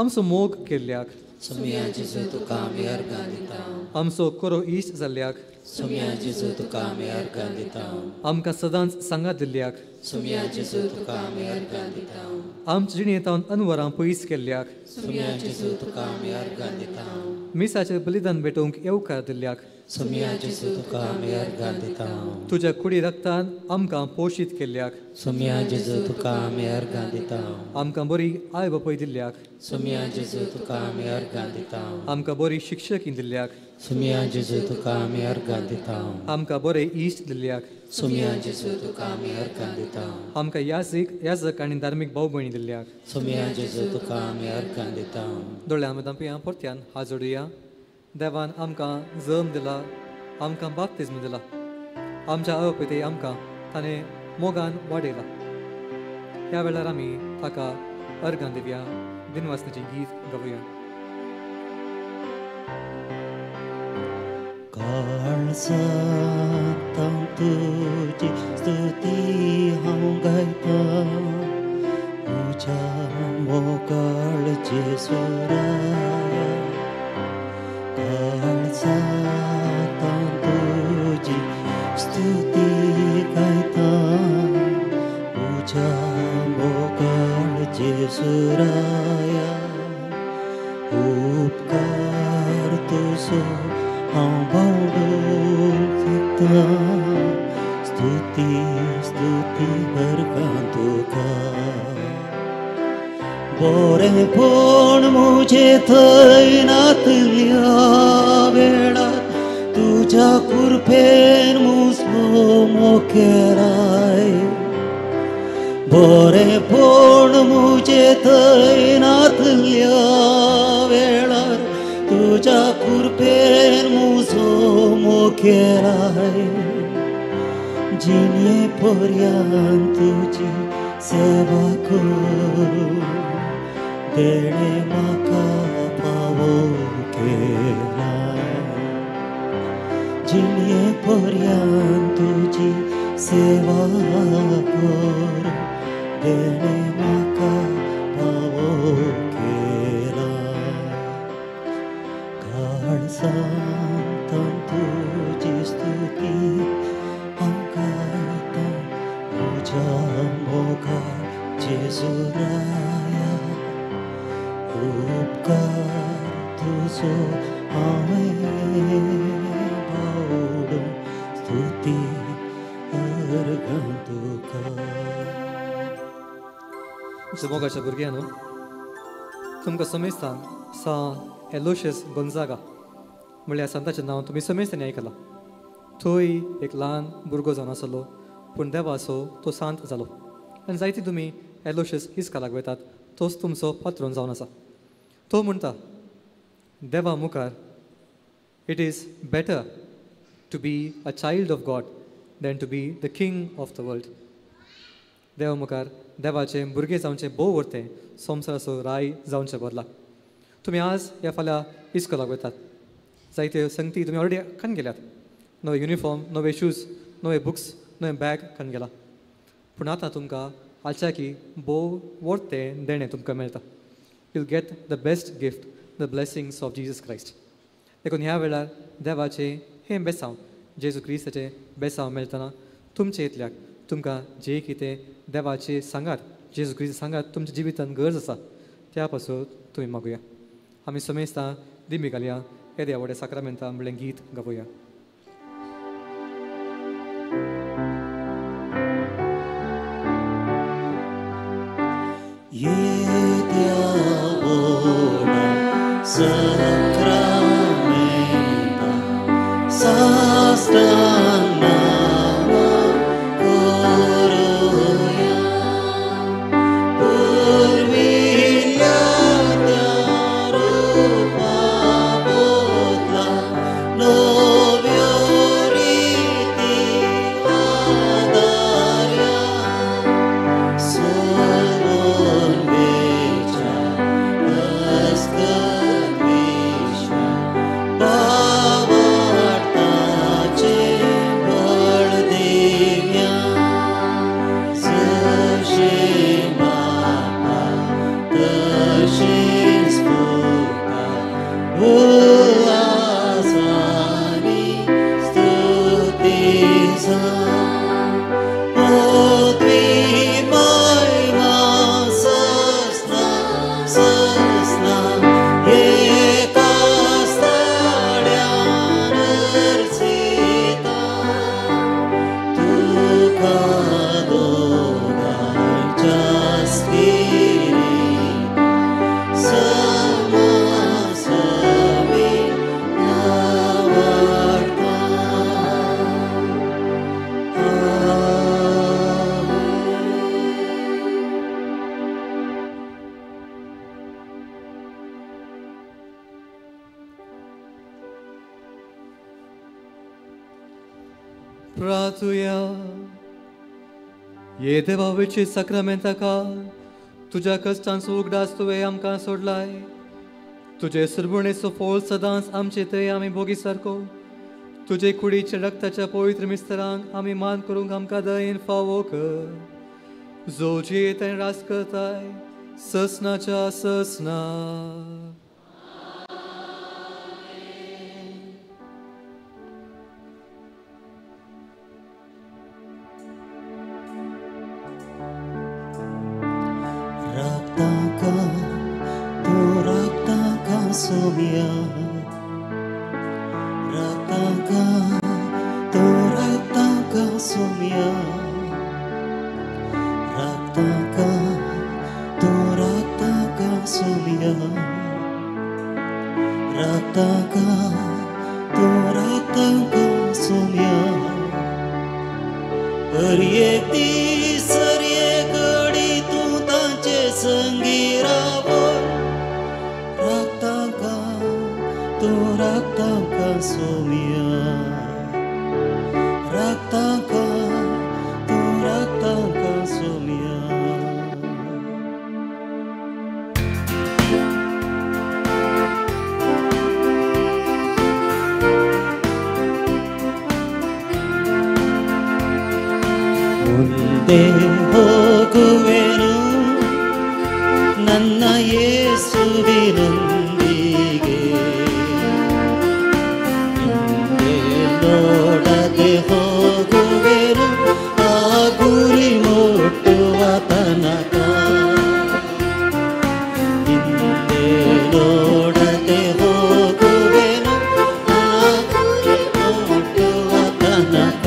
Speaker 2: आमचो मोग केल्ल्याक
Speaker 8: सुम्या जेजू तुका आमी अर्गां दिता.
Speaker 2: आमचो खरो इश्ट जाल्ल्याक
Speaker 8: सुम्या जेजू तुका आमी अर्गां दिता.
Speaker 2: आमकां सदांच सांगात दिल्ल्याक
Speaker 8: सुम्या जेजू तुका आमी अर्गां दिता.
Speaker 2: आमच्या जिणेंत अनवरां पयस केल्ल्याक
Speaker 8: सुम्या जेजू तुका आमी अर्गां दिता.
Speaker 2: मिसाचें बलिदान भेटोवंक येवकार दिल्ल्याक
Speaker 8: सुम्या जेजू तुका आमी अर्गां दिता.
Speaker 2: तुज्या कुडी रक्तान आमकां पोशीत केल्ल्याक
Speaker 8: सुम्या जेजू तुका आमी अर्गां दिता.
Speaker 2: आमकां बरी आवय बापूय दिल्ल्याक
Speaker 8: सुम्या जेजू तुका आमी अर्गां दिता.
Speaker 2: आमकां बरी शिक्षकी दिल्ल्याक
Speaker 8: सुम्या जेजू तुका आमी अर्गां दिता.
Speaker 2: आमकां बरे इश्ट दिल्ल्याक
Speaker 8: सुम्या जेजू तुका आमी अर्गां दिता.
Speaker 2: आमकां याजक आनी धार्मीक भाव भयणी दिल्ल्याक
Speaker 8: सुम्या जेजू तुका आमी अर्गां दिता.
Speaker 2: दोळ्या आमी परत्यान हात जोडुया. देवान आमकां जल्म दिला, आमकां बाप्तिज्म दिला, आमच्या आवय आमकां ताणें मोगान वाडयला. ह्या वेळार आमी ताका अर्गां दिवया, दिनवासनाचें गीत गावया.
Speaker 8: काळजांत तुजी स्तुती हांव गायता म्हज्या मोगाळ जेजूराया. काळजांत तुजी स्तुती गायता म्हज्या मोगाळ जेजूराया. उपकार तुजो हांव बावडूंक शकता स्तुती स्तुती अर्गां तुका. बरेंपण म्हजें थंय नातल्या वेळार तुज्या कृपेन म्हजो मोकेराय. बरेंपण म्हजें थंय नातल्या वेळार तुज्या कृपेन म्हजो मोकेराय. जिणे पर्यंत तुजी सेवा करूं देणे म्हाका फावो केला. जिणे पर्यंत तुजी सेवा करूं देणे म्हाका फावो केला. काळजांत तुजी स्तुती हांव गायता म्हज्या मोगाळ जेजूराया. उपकार तुजो हांवें बावडूंक स्तुती अर्गां तुका.
Speaker 2: मोगाच्या भुरग्यान तुमकां समेस्तान सा एलोशियस गोंजागा म्हणल्यार संताचें नांव तुमी समेस्तांनी आयकलां. थंय एक ल्हान भुरगो जावन आसलो पूण देवाचो तो सांत जालो आनी जायती तुमी एलोशियस इस्कालाक वयतात तोच तुमचो पात्रोन जावन आसा. तो म्हणटा देवा मुखार It is better to be a child of God than to be the king of the world. देवा मुखार देवाचें भुरगें जावचें भोव वरतें संवसाराचो राय जावचें बदला. तुमी आज ह्या फाल्यां इस्कोलाक वतात, जायत्यो संगती तुमी ऑलरेडी कान गेल्यात, नवे युनिफॉर्म, नवे शूज, नवे बुक्स, नवें बॅग कान गेला. पूण आतां तुमकां आलच्याकी भोव वरतें देणें तुमकां मेळटा. You'll get the best gift, the blessings of Jesus Christ. देखून ह्या वेळार देवाचें हें बेसांव, जेजू क्रिस्ताचें बेसांव मेळटना तुमचे इतल्याक तुमकां जें कितें देवाचें सांगात, जेजू क्रिस्त सांगात तुमच्या जिवितान गरज आसा त्या पासून तुमी मागुया. आमी समेस्तां दिमी घालया, येद्या व्हडल्या साक्रामेंता म्हणलें गीत गावया.
Speaker 8: Sacramenta, sastana kuruya, purvilya rupa bodla, novyo riti adarya, sovon vecha
Speaker 2: प्रार्थुया. ये देवावेचे साक्रामेंताका तुज्या कश्टांचो उगडास तुवें आमकां सोडलाय. तुजे सुरबुणेचो फळ सदांच आमचे थंय आमी भोगी सारको. तुजे कुडीच्या रक्ताच्या पवित्र मिस्तरांक आमी मान करूंक आमकां दयेन फावो कर. जो जियेत आनी राज करताय ससनाच्या ससना.
Speaker 8: Somiya, Rataka, tu Rataka Somiya, Rataka, tu Rataka Somiya, Rataka, tu Rataka Somiya. हर एक दीस हर एक घडी तूं तांचे संगी रावो. Raktaka Somiya, Raktaka, tu Raktaka Somiya. ಮುಂದೆ ಹೋಗುವೆನು ನನ್ನ ಯೇಸುವಿನೊಂದಿಗೆ, ನೋಡದೆ ಹೋಗುವೆನು ಆ ಗುರಿ ಮುಟ್ಟುವ ತನಕ. ಹಿಂದೆ ನೋಡದೆ ಹೋಗುವೆನು ಆ ಗುರಿ ಮುಟ್ಟುವ ತನಕ.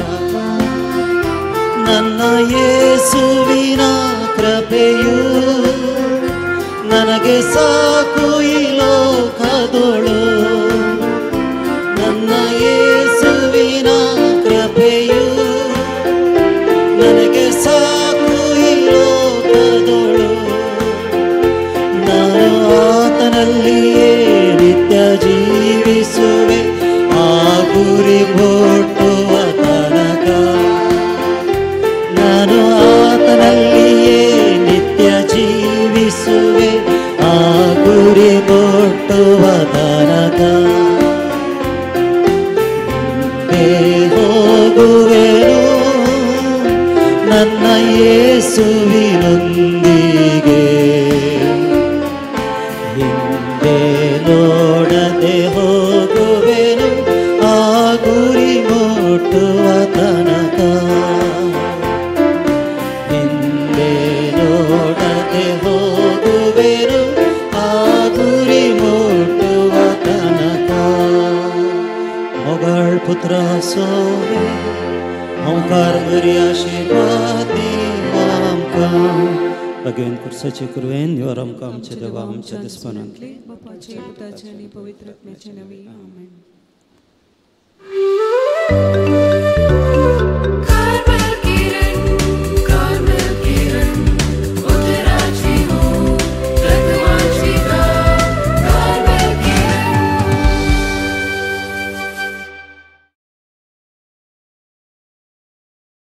Speaker 8: ನನ್ನ ಯೇಸುವಿನ ಕೃಪೆಯು ನನಗೆ ಸಾಕು ಈ ಲೋಕದೊಳು. ನನ್ನ ಯೇಸುವಿನ ಕೃಪೆಯು ನನಗೆ ಸಾಕು ಈ ಲೋಕದೊಳು. ನಾನು ಆತನಲ್ಲಿಯೇ ನಿತ್ಯ ಜೀವಿಸುವೆ, ओंकार बरी आशिर्वाद दी आमकां. भगवेन कुर्साचे कुरवेन निवार आमकां आमच्या देवा आमच्या दुस्मानांतले.
Speaker 5: बापाचे, पुताचे आनी पवित्र आत्म्याचे नांवी, आमेन.